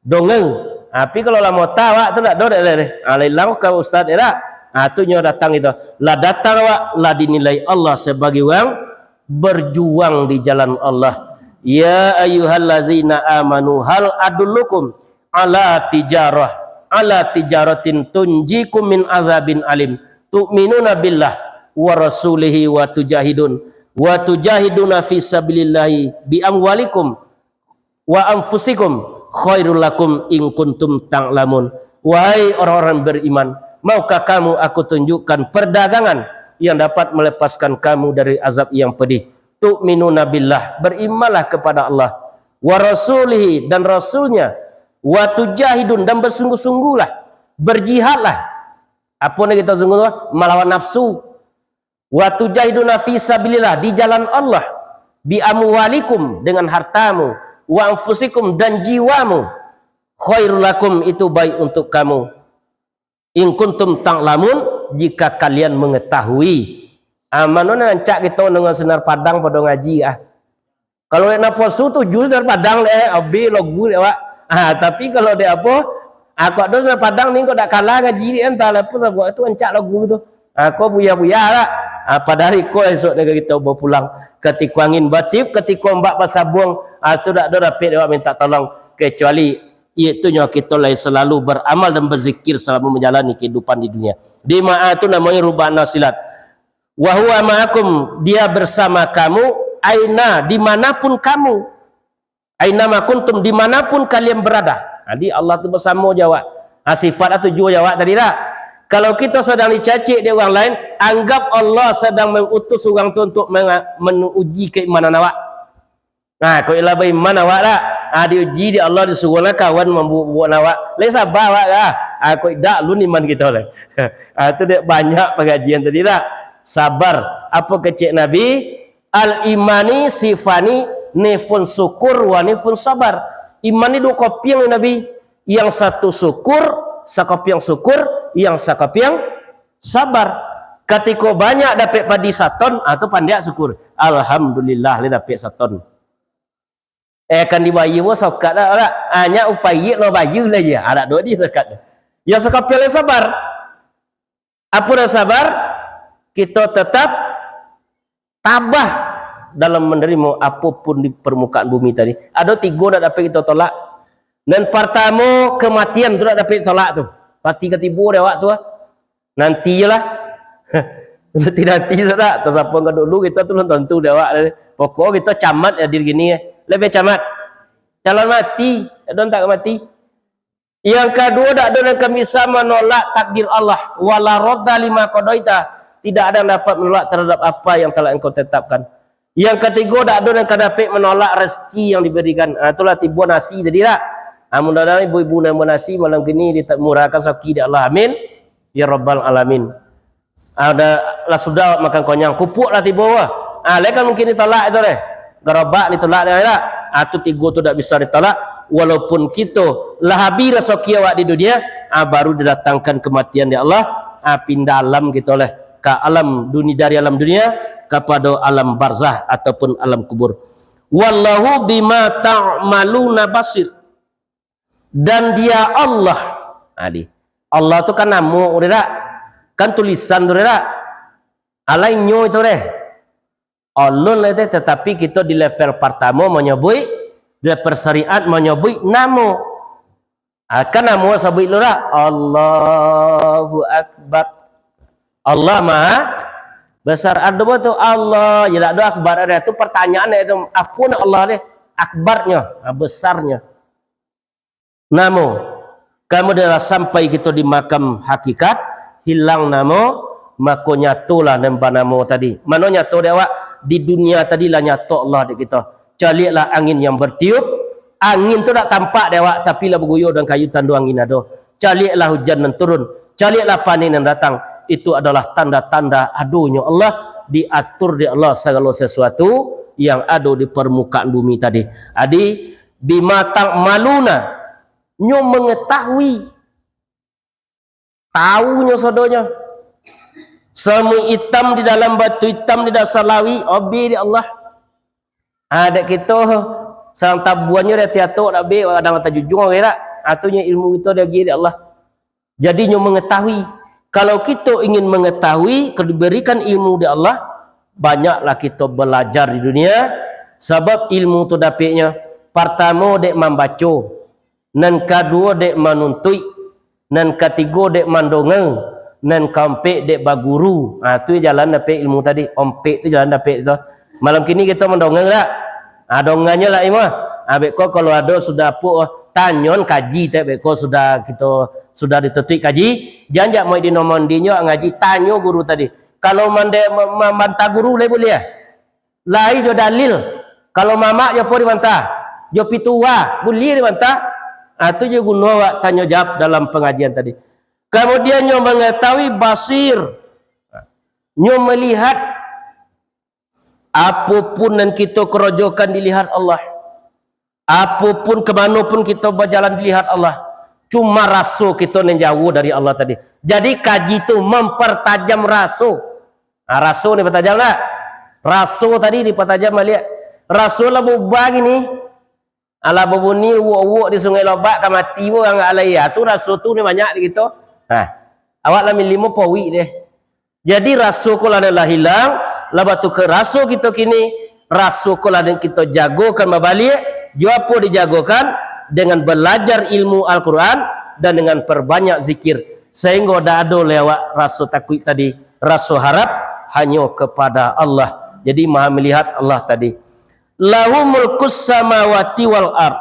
dongeng. Tapi kalau lah mota awak tu dak do dek lai deh. Ah, lai lang ka ustaz dek dak? Ah, tu nyo datang itu. Lah datang awak, lah dinilai Allah sebagai urang berjuang di jalan Allah. Ya ayyuhallazina amanu hal adullukum ala tijarah, ala tijaratin tunjikum min azabin alim. Tu'minuna billah wa rasulihi wa tujahidun, wa tujahiduna fi sabilillahi bi amwalikum wa anfusikum khairul lakum in kuntum ta'lamun. Wahai orang-orang beriman, maukah kamu aku tunjukkan perdagangan yang dapat melepaskan kamu dari azab yang pedih? Tu'minuna billah, berimanlah kepada Allah, wa rasulihi, dan rasulnya, wa tujahidun, dan bersungguh-sungguhlah, berjihadlah. Apo nan kito sungguh tu? Malawan nafsu. Wa tujahiduna fi sabilillah, di jalan Allah, bi amwalikum, dengan hartamu, wa anfusikum, dan jiwamu, khairul lakum, itu baik untuk kamu, in kuntum ta'lamun, jika kalian mengetahui. Ah, mano nan rancak kito dengan sinar padang pado ngaji ah? Kalau nak puaso tujuah sinar padang dek, eh, abih lagu dek awak. Ah, tapi kalau dek apo, ah, kok ado sinar padang ni kok dak kalah ngaji dek, entah lah apo sabuik tu rancak lagu tu. Ah, kok buya-buya lah. Ah, padahal iko esok ni kito bapulang. Katiko angin batiup, katiko ombak basabuang, ah, tu dak ado dapek dek awak minta tolong, kecuali itu nyo kito lai selalu beramal dan berzikir selama menjalani kehidupan di dunia. Di ma'a tu namonyo ruba'an nasilat. Wa huwa ma'akum, Dia bersama kamu, aina, dimanapun kamu. Aina ma kuntum, dimanapun kalian berada. Jadi Allah tu bersamo jo awak. Ha, sifat tu juo jo awak tadi dak? Kalau kito sadang dicacek dek urang lain, anggap Allah sadang mengutus urang tu untuk menga-, menuji keimanan awak. Nah, kok lah baiman awak dak? Ah, diuji dek Allah, disuruahlah kawan mambuak-buak awak. Lai sabar awak kah? Ah, kok dak lun iman kito lai. Ah, tu dek banyak pengajian tadi dak? Sabar. Apo kecek Nabi? Al imani sifani, nifun syukur wa nifun sabar. Iman ni duo kopiang Nabi. Yang satu syukur, sakopiang syukur, yang sakopiang sabar. Katiko banyak dapek padi saton, ah, tu pandiak syukur. Alhamdulillah, lai dapek saton. Eh, kan dibayia wo sokat dak, dak? Anyak upai lo bayia lah ya. Adak do di sokat. Ya, sakapiang lai sabar. Apo nan sabar? Kito tetap tabah dalam menerima apapun di permukaan bumi tadi. Ado tigo nak dapek kito tolak. Nan partamo, kematian tu nak dapek tolak tu. Pasti katibo dek awak tu. Nanti je lah. Nanti-nanti sudah. Tasapun ka dulu, kita tu belum tentu dek awak. Pokok kita camat ya diri gini ya. Lebih camat. Calon mati. Ada tak mati? Yang kedua, tak ada yang akan bisa menolak takdir Allah. Wala radda lima qadaita. Tidak ada yang dapat menolak terhadap apa yang telah engkau tetapkan. Yang ketiga, tak ada yang akan dapat menolak rezeki yang diberikan. Ah, itulah tibo nasi tadi tak? Ah, mudah-mudahan ibu-ibu nambah nasi malam kini ditak murahkan rezeki dek Allah. Amin. Ya Rabbal Alamin. Ada lah sudah makan konyang, pupuk lah tibo. Ah, lai kan mungkin ditolak itu deh. Garabak ditolak deh lah. Ah, tu tigo tu dak bisa ditolak. Walaupun kito lah habis rasaki awak di dunia, ah, baru didatangkan kematian dek Allah, ah, pindah alam kito leh ka alam dunia, dari alam dunia kepada alam barzah ataupun alam kubur. Wallahu bima ta'maluna basir. Dan Dia Allah. Adi. Allah tu kan namo, udah tak? Kan tulisan tu, udah tak? Alai nyo itu deh. Alun lah itu, tetapi kita di level pertama menyebut, di level syariat menyebut namo. Ah, kan namo sebut lu tak? Allahu Akbar. Allah Maha Besar. Ada apa tu? Allah. Ya, tak ada akbar ada. Tu pertanyaan itu. Apa nak Allah ni? Akbarnya, ah, besarnya. Namo. Kamu dah sampai kita di makam hakikat, hilang namo, mako nyatolah nan banamo tadi. Mano nyato dek awak? Di dunia tadi lah nyato Allah dek kita. Caliaklah angin yang bertiup, angin tu dak tampak dek awak, tapi lah baguyur dan kayu tandu angin ado. Caliaklah hujan nan turun, caliaklah panen nan datang. Itu adalah tanda-tanda adonyo Allah, diatur dek Allah sagalo sesuatu yang ado di permukaan bumi tadi. Adi, bima ta'maluna, nyo mengetahui. Tahu nyo sadonyo. Samui itam di dalam batu itam di dasar lauik, obi di Allah. Ah, dek kito, sarang tabuannyo dari tiatok dak be, kadang tajujung kira. Ah, tu nyo ilmu kito diagiah dek Allah. Jadi nyo mengetahui. Kalau kito ingin mengetahui, kalau diberikan ilmu dek Allah, banyaklah kito belajar di dunia. Sabab ilmu tu dapeknyo, partamo dek mambaco, nan kaduo dek manuntuik, nan katigo dek mandongeng, nan kaompek dek baguru. Ha, tu jalan dapek ilmu tadi. Ompek tu jalan dapek tu. Malam kini kito mandongeng tak? Ha, dongannyo lah ilmu. Ha, beko kalau ado sudah apo, tanyon kaji tak beko sudah kito sudah ditutuik kaji. Jan jak Muhyiddin Nomondinyo ngaji, tanyo guru tadi. Kalau mande ma-, ma-, mambanta guru lai buliah? Lai jo dalil. Kalau mamak jo apo dibantah? Jo pituah, buliah dibantah. Ah, tu jo guno awak tanyo jawab dalam pangajian tadi. Kamudian nyo mangatahui basir. Nyo malihat apo pun nan kito karajokan dilihat Allah. Apo pun ka mano pun kito bajalan dilihat Allah. Cuma raso kito nan jauah dari Allah tadi. Jadi kaji tu mampartajam raso. Ah, raso ni batajam tak? Raso tadi dipatajam baliak. Raso lah baubah gini. Alah babunyi uwok-uwok di Sungai Lobak, ka mati pun urang alai. Ah, tu raso tu ni banyak di kito. Nah, awak lah milimo powik deh. Jadi raso ko lah nan lah hilang, lah batuka raso kito kini, raso ko lah nan kito jagokan babaliak, jo apo dijagokan? Dengan balajar ilmu Al-Quran dan dengan parbanyak zikir. Sahinggo dak ado leh awak raso takuik tadi. Raso harap hanyo kapada Allah. Jadi, Maha Melihat Allah tadi. Lahu mulkus samawati wal ard.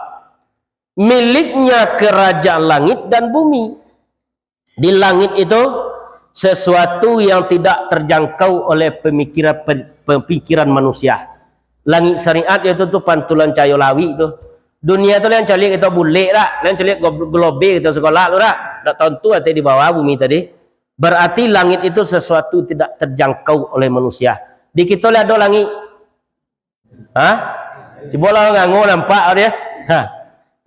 Miliknya kerajaan langit dan bumi. Di langit itu sesuatu yang tidak terjangkau oleh pemikiran, pe-, pemikiran manusia. Langit syariat itu tu pantulan cahayo lawik tu. Dunia tu lah yang caliak kito bulek dak, lah yang caliak glo-, globe kito sakolah tu dak. Dak tantu ati di bawah bumi tadi. Berarti langit itu sesuatu tidak terjangkau oleh manusia. Di kito lah ado langit. Ha? Cubolah ngango nampak dia. Ha.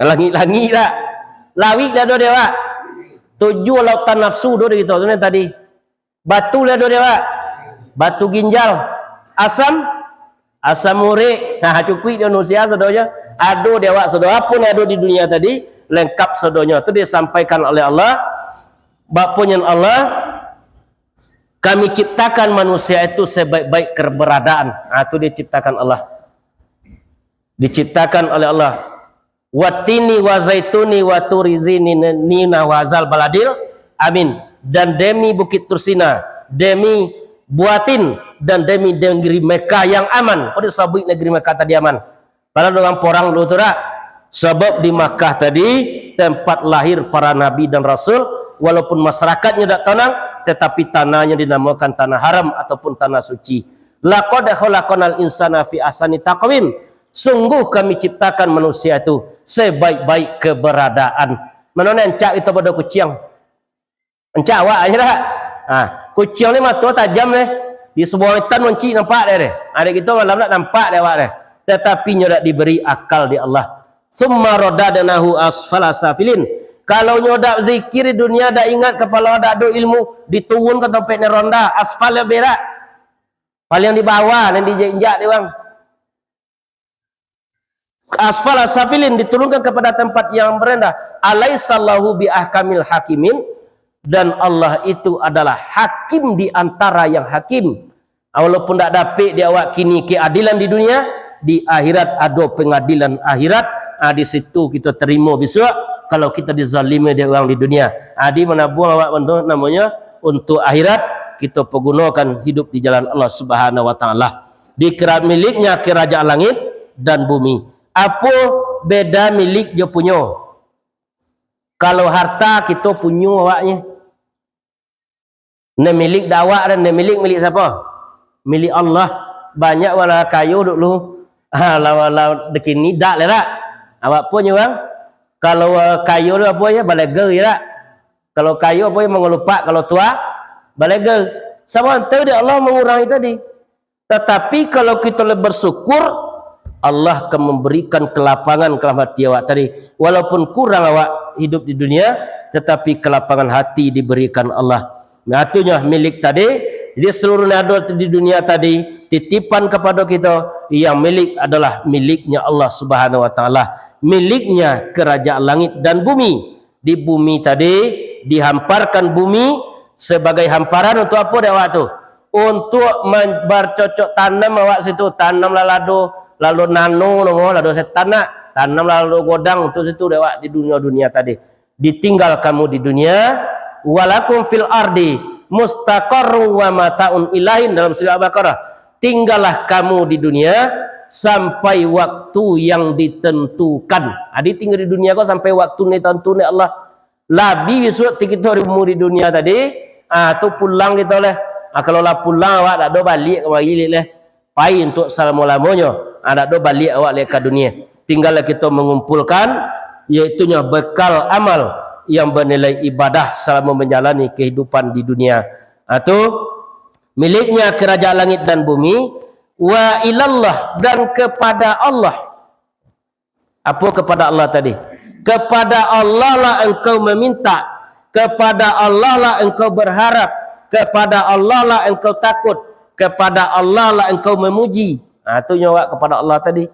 Langik-langik dak? Lawik lah ado dek awak. Tujuah lautan nafsu tu dek kito tu ni tadi. Batu lah ado dek awak. Batu ginjal. Asam, asam urik. Ha, cukuik di manusia sadonyo. Ado dek awak sadonyo. Apo nan ado di dunia tadi, lengkap sadonyo. Tu disampaikan oleh Allah. Bak punyan Allah, Kami ciptakan manusia itu sebaik-baik keberadaan. Ah, tu diciptakan Allah. Diciptakan oleh Allah. Watini wa zaituni wa turi zini nina wa zal baladil amin. Dan demi Bukit Tursina, demi Buatin, dan demi negeri Mekah yang aman. Kok disabuik negeri Mekah tadi aman? Padahal urang porang dulu tu dak. Sabab di Makkah tadi, tempat lahir para nabi dan rasul, walaupun masyarakatnya dak tanang, tetapi tanahnya dinamakan tanah haram ataupun tanah suci. Laqad khalaqnal insana fi ahsani taqwim. Sungguh Kami ciptakan manusia itu sebaik-baik keberadaan. Mano nan rancak itu pado kuciang. Rancak awak aja dah. Ha, kuciang ni mato tajam deh. Di sabuah wetan mancik nampak deh, deh. Ha, dek kito malam nak nampak deh awak deh. Tetapi nyo dak diberi akal dek Allah. Summa radadnahu asfala safilin. Kalau nyo dak zikir di dunia, dak ingat kapalo, dak ado ilmu, diturunkan tampek nan rondah, asfal yang berak. Paling di bawah, nan diinjak-injak dek urang. Asfala safilin, diturunkan kepada tempat yang rendah. Alaisallahu bi ahkamil hakimin, dan Allah itu adalah hakim di antara yang hakim. Walaupun dak dapek di awak kini keadilan di dunia, di akhirat ado pengadilan akhirat. Ah, di situ kito terimo bisuak kalau kito dizalimi dek urang di dunia. Ah, di manabuang awak bantu namonyo untuk akhirat, kito pagunokan hidup di jalan Allah Subhanahu wa Taala. Di kera-, miliknya kerajaan langit dan bumi. Apo beda milik jo punyo? Kalau harta kito punyo awaknyo. Nan milik dak awak dan nan milik, milik siapa? Milik Allah. Banyak urang lah kayo dulu. Ha, lah, lah, dekini dak lah dak. Awak punyo urang. Kalau, eh, kayo tu apo yo? Balega yo dak. Kalau kayo apo yo? Mangalupak. Kalau tua, balega. Sabanta dek Allah mangurangi tadi. Tatapi kalau kito lah bersyukur, Allah akan memberikan kelapangan dalam hati awak tadi. Walaupun kurang awak hidup di dunia, tetapi kelapangan hati diberikan Allah. Nah, itunya milik tadi, di seluruh nado di dunia tadi, titipan kepada kita, yang milik adalah miliknya Allah Subhanahu wa Taala. Miliknya kerajaan langit dan bumi. Di bumi tadi, dihamparkan bumi sebagai hamparan untuk apo dek awak tu? Untuk man-, bercocok tanam awak situ, tanamlah lado, lado nano namo, lado setan nak, tanamlah lado godang untuk situ dek awak di dunia-dunia tadi. Ditinggal kamu di dunia, walakum fil ardi mustaqarrun wa mataun ilahin dalam surah Al-Baqarah. Tinggallah kamu di dunia sampai waktu yang ditentukan. Jadi tinggal di dunia ko sampai waktu ni tantu ni Allah. Labi bisuak ti kito di umur di dunia tadi, ah, tu pulang kito leh. Ah, kalau lah pulang awak dak do baliak kamari leh. Pai untuk salamo-lamonyo. Ah, dak do baliak awak leh ka dunia. Tinggallah kito mangumpulkan, yaitunyo bekal amal yang bernilai ibadah salamo manjalani kehidupan di dunia. Ah, tu miliknya kerajaan langit dan bumi, wa ilallah, dan kepada Allah. Apo kepada Allah tadi? Kepada Allah lah engkau meminta, kepada Allah lah engkau berharap, kepada Allah lah engkau takut, kepada Allah lah engkau memuji. Ha, tu nyo awak kepada Allah tadi.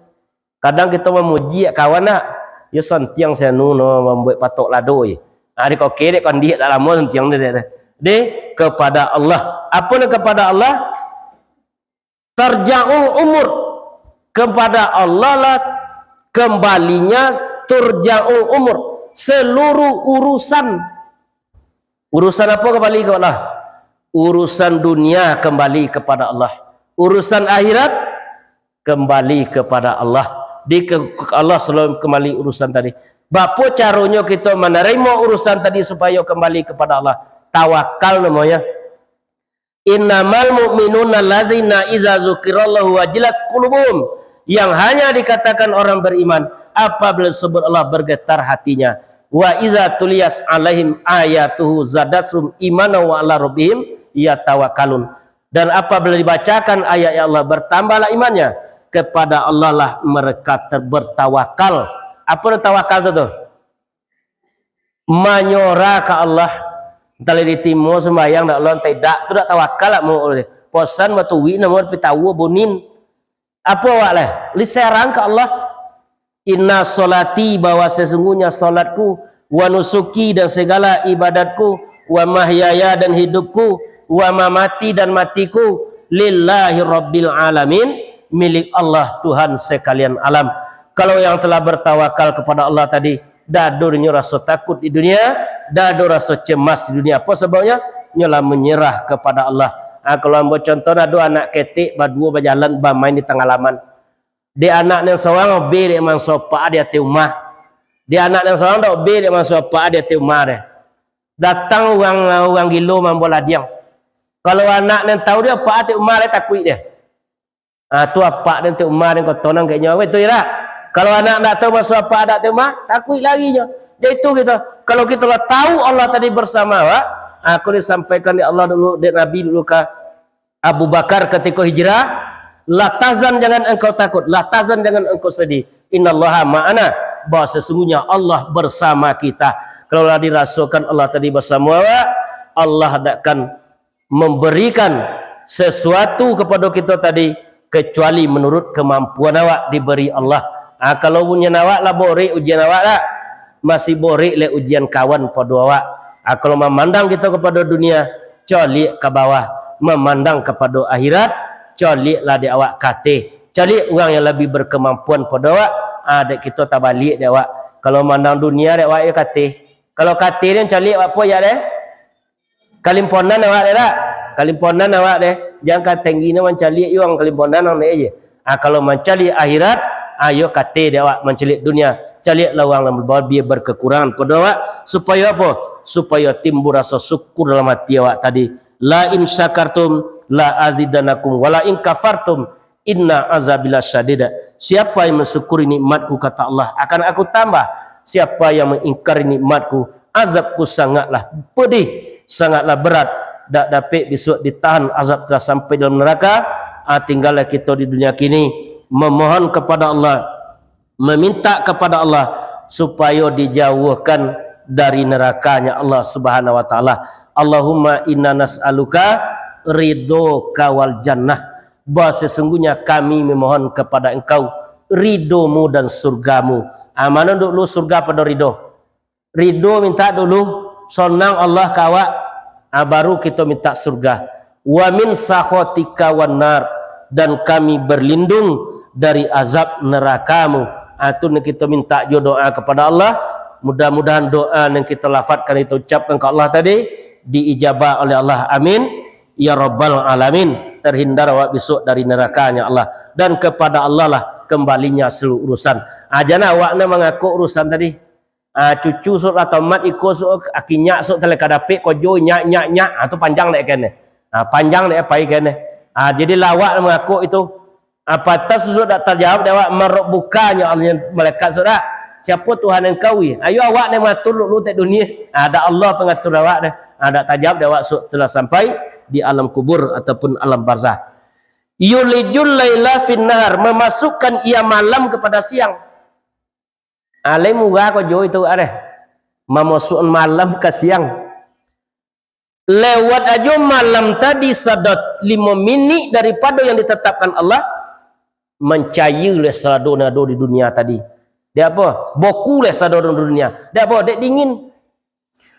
Kadang kito mamuji kawan nak, yo santiang sanu no mambuek patok lado je. Ha, dek oke dek kondiak dak lamo santiang dek, dek, dek. Dek, kepada Allah. Apo nan kepada Allah? Tarja'ul umur, kepada Allah lah kembalinya, turja'ul umur, seluruh urusan. Urusan apo kembali ka Allah? Urusan dunia kembali kepada Allah. Urusan akhirat kembali kepada Allah. Di ke-, Allah selalu kembali urusan tadi. Bapo caronyo kito manarimo urusan tadi supayo kembali kepada Allah? Tawakal namonyo. Innamal mu'minuna allazina iza zukirallahu wajilat qulubuhum. Yang hanya dikatakan orang beriman apabila disebut Allah bergetar hatinya. Wa iza tuliyas alaihim ayatuhu zadasum imana wa ala rabbihim yatawakkalun. Dan apabila dibacakan ayat-ayat Allah, bertambahlah imannya. Kepada Allah lah mereka ter-, bertawakal. Apo tawakal tu, tu? Manyorah ka Allah. Entah lah ditimo sumbayang dak Allah, entah dak, tu dak tawakal lah mau oleh. Posan batuwi namo pitawo bunin. Apo awak leh? Liserang ka Allah. Inna sholati, bahwa sesungguhnya salatku, wa nusuki, dan segala ibadatku, wa mahyaya, dan hidupku, wa mamati, dan matiku, lillahi rabbil alamin, milik Allah Tuhan sekalian alam. Kalau yang telah bertawakal kepada Allah tadi, dak ado nyo raso takut di dunia, dak ado raso cemas di dunia. Apo sababnyo? Nyo lah menyerah kepada Allah. Ha, kalau ambo contoh, ado anak ketek baduo bajalan bamain di tangah laman. Dek anak nan sorang obeh dek manso apak di ateh umah. Dek anak nan sorang dak obeh dek manso apak di ateh umah deh. Datang urang, urang gilo mambo ladiang. Kalau anak nan tahu dek apak ateh umah deh, takuik deh. Ah, tu apak den, tu umah den, koto nan kek nyo, weh, tu irak. Kalau anak ndak tahu maso apak adak tu umah, takuik lagi nyo. Jadi tu kito, kalau kito lah tahu Allah tadi bersama awak, Aku disampaikan dek Allah dulu, dek Nabi dulu ka Abu Bakar katiko hijrah, "La tahzan, jangan engkau takut, la tahzan, jangan engkau sedih. Innallaha ma'ana, bahwa sesungguhnya Allah bersama kita." Kalau lah dirasokan Allah tadi bersama awak, Allah dak akan memberikan sesuatu kepada kita tadi kecuali menurut kemampuan awak diberi Allah. Ah, kalau ujian awak lah borek ujian awak dak? Masih borek leh ujian kawan pado awak. Ah, kalau mamandang kita kepada dunia, caliak ka bawah. Mamandang kepada akhirat, caliaklah dek awak ka ateh. Caliak urang yang lebih berkemampuan pado awak, ah, dek kito tabaliak dek awak. Kalau mandang dunia dek awak yo ka ateh. Kalau ka ateh ni caliak awak po ya deh? Kalimponan awak deh dak? Kalimponan awak deh. Jan ka tenggi ni mancaliak yo ang kalimponan ang deh je. Ah, kalau mancaliak akhirat, ayo ka ateh dek awak mancaliak dunia. Caliaklah urang nan lebih berkekurangan pado awak. Supayo apo? Supayo timbul rasa syukur dalam hati awak tadi. "La in syakartum la azidanakum, wa la in kafartum inna azabi lasyadid." Siapa yang mensyukuri nikmatku, kata Allah, akan Aku tambah. Siapa yang mengingkari nikmatku, azabku sangatlah pedih, sangatlah berat. Dak dapek bisuak ditahan azab telah sampai dalam neraka. Ah, tinggallah kita di dunia kini memohon kepada Allah, meminta kepada Allah supayo dijauhkan dari nerakanya Allah Subhanahu wa Ta'ala. Allahumma inna nas'aluka ridhoka wal jannah. Bah, sesungguhnya kami memohon kepada Engkau ridho-Mu dan surga-Mu. Ah, mano dulu surga pado ridho? Ridho minta dulu, sonang Allah ka awak, ah, baru kito minta surga. "Wa min sakhotika wan nar," dan kami berlindung dari azab neraka-Mu. Ah, tu nan kito minta jo doa kepada Allah. Mudah-mudahan doa nan kito lafazkan, kito ucapkan ka Allah tadi, diijabah oleh Allah. Amin. Ya Rabbal Alamin. Terhindar awak bisuak dari nerakanya Allah. Dan kepada Allah lah kembalinya seluruh urusan. Ah, jan awak nan mangakuk urusan tadi. Ah, cucu sok lah tomat, iko sok akinyak sok taleka dapek kojo, nyak, nyak, nyak. Ah, tu panjang dek kene. Ah, panjang dek pai kene. Ah, jadi lah awak mangakuk itu. Ah, patah sok dak tajawab dek awak, "Man rabbuka?" nyo Allah, malaikat sok dak. "Siapo Tuhan engkau, wi?" Ayo awak nan mangatur dulu tek dunia. Ah, dak Allah pangatur awak deh. Ah, dak tajawab dek awak sok telah sampai di alam kubur ataupun alam barzah. "Yulijul laila fin nahar," memasukkan ia malam kepada siang. Alai murah ko jo itu areh. Mamasukan malam ka siang. Lewat ajo malam tadi sadot limo minik daripado yang ditetapkan Allah, mancayie leh salado nan ado di dunia tadi. Dek apo? Boku leh salado di dunia. Dek apo? Dek dingin.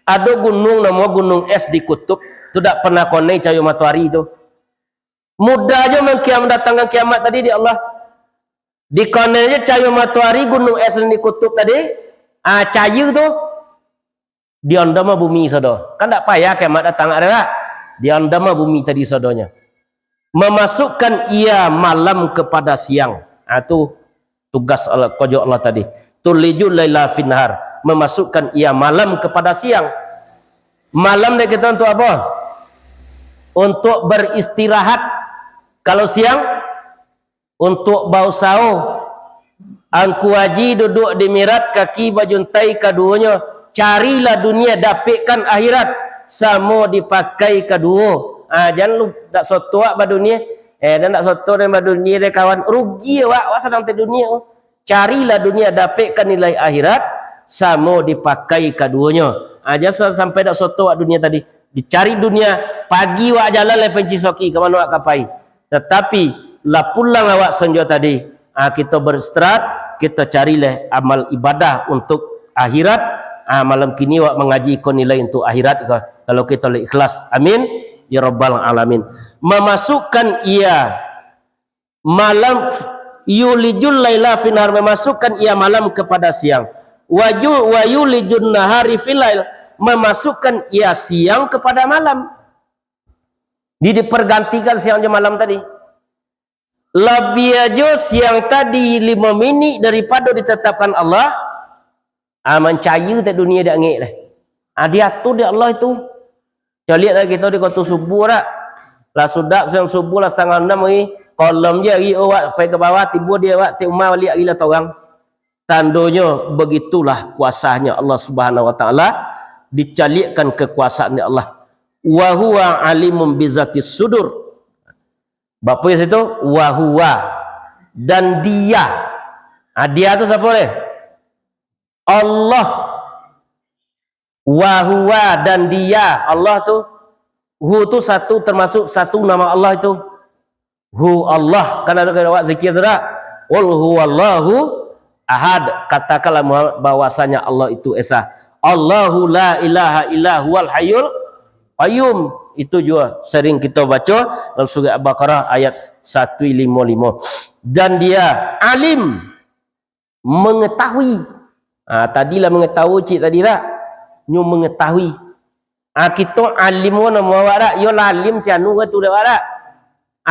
Ado gunung namo gunung es di kutub, tu dak pernah konai cahayo matoari tu. Mudah jo mangkiam-, mandatangkan kiamat tadi dek Allah. Dikonai jo cahayo matoari gunung es di kutub tadi, ah, cahayo tu, diondom bumi sado. Kan dak payah kiamat datang, ado dak? Diondom bumi tadi sadonyo. Memasukkan ia malam kepada siang. Ah, tu tugas Allah, kojok Allah tadi. Tulijul laila fin nahar, memasukkan ia malam kepada siang. Malam dek kito untuk apo? Untuk beristirahat. Kalau siang, untuk bausaho. Angku Haji duduak di mirat, kaki bajuntai kaduonyo. Carilah dunia, dapekkan akhirat, samo dipakai kaduo. Ah, jan lu dak soto awak badunia. Eh, dan dak soto dan badunia deh kawan. Rugi awak, awak sadang teh dunia. Carilah dunia, dapekkan nilai akhirat, samo dipakai kaduonyo. Ah, jan sa-, sampai dak soto awak dunia tadi. Dicari dunia, pagi awak jalan lai panci soki, ka mano awak ka pai. Tatapi, lah pulang awak sanjo tadi, ah, kito beristirahat, kito carileh amal ibadah untuk akhirat. Ah, malam kini awak mangaji ko nilai untuk akhirat ko, kalau kito lah ikhlas. Amin. Ya Rabbal Alamin. Memasukkan ia malam, yulijul laila fin nahar, memasukkan ia malam kepada siang. Wa yu-, wa yulijun nahari fil lail, memasukkan ia siang kepada malam. Di-, dipergantikan siang jo malam tadi. Labiah jo siang tadi limo minik daripado ditetapkan Allah, ah, mancayie tek dunia dak ngek leh. Ah, diatur dek Allah itu. Caliak lah kito di wakatu subuh dak? Lah sudah siang subuh lah satangah anam lagi. Kolom je lagi awak pai ka bawah, tibo di awak tek umah baliak lagi lah torang. Tandonyo, begitulah kuasanya Allah Subhanahu wa Ta'ala, dicaliakkan kekuasaan Allah. Wa huwa alimun bizatis sudur. Bapak di situ, wa huwa, dan dia. Ah, dia tu siapa deh? Allah. Wa huwa, dan dia. Allah tu, hu tu satu, termasuk satu nama Allah itu. Hu Allah. Kan ada awak zikir tu dak? Qul huwallahu ahad. Katakanlah Muhammad bahwasanya Allah itu esa. Allahu la ilaha illa huwal hayyul qayyum. Itu juga sering kita baca dalam surah Al-Baqarah ayat satu lima lima. Dan dia alim, mengetahui. Ah, tadi lah mengetahui cik tadi dak? Nyo mengetahui. Ah, kito alim ko namo awak dak? Yo lah alim si anu ko tu dek awak dak?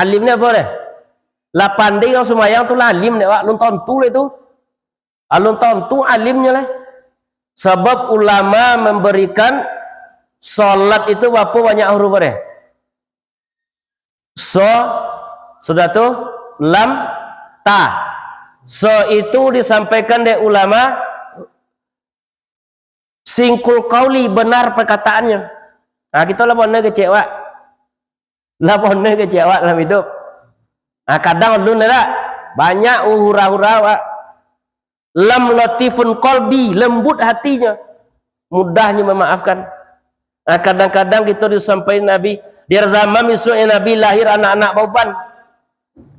Alim ni apa deh? Lah pandai urang sumayang tu lah alim dek awak, alun tantu lah itu. Alun tantu alimnyo lah. Sabab ulama memberikan salat itu berapa banyak huruf deh? So, sudah tu, lam, ta. So itu disampaikan dek ulama, singkul qauli, benar perkataannyo. Nah, kito lah boneh kecek awak. Lah boneh kecek awak dalam hidup. Nah, kadang alun dak? Banyak hura-hura awak. Lam latifun qalbi, lembut hatinya. Mudahnyo memaafkan. Nah, kadang-kadang kito disampaikan Nabi, di zaman isuaknyo Nabi lahir anak-anak bauban.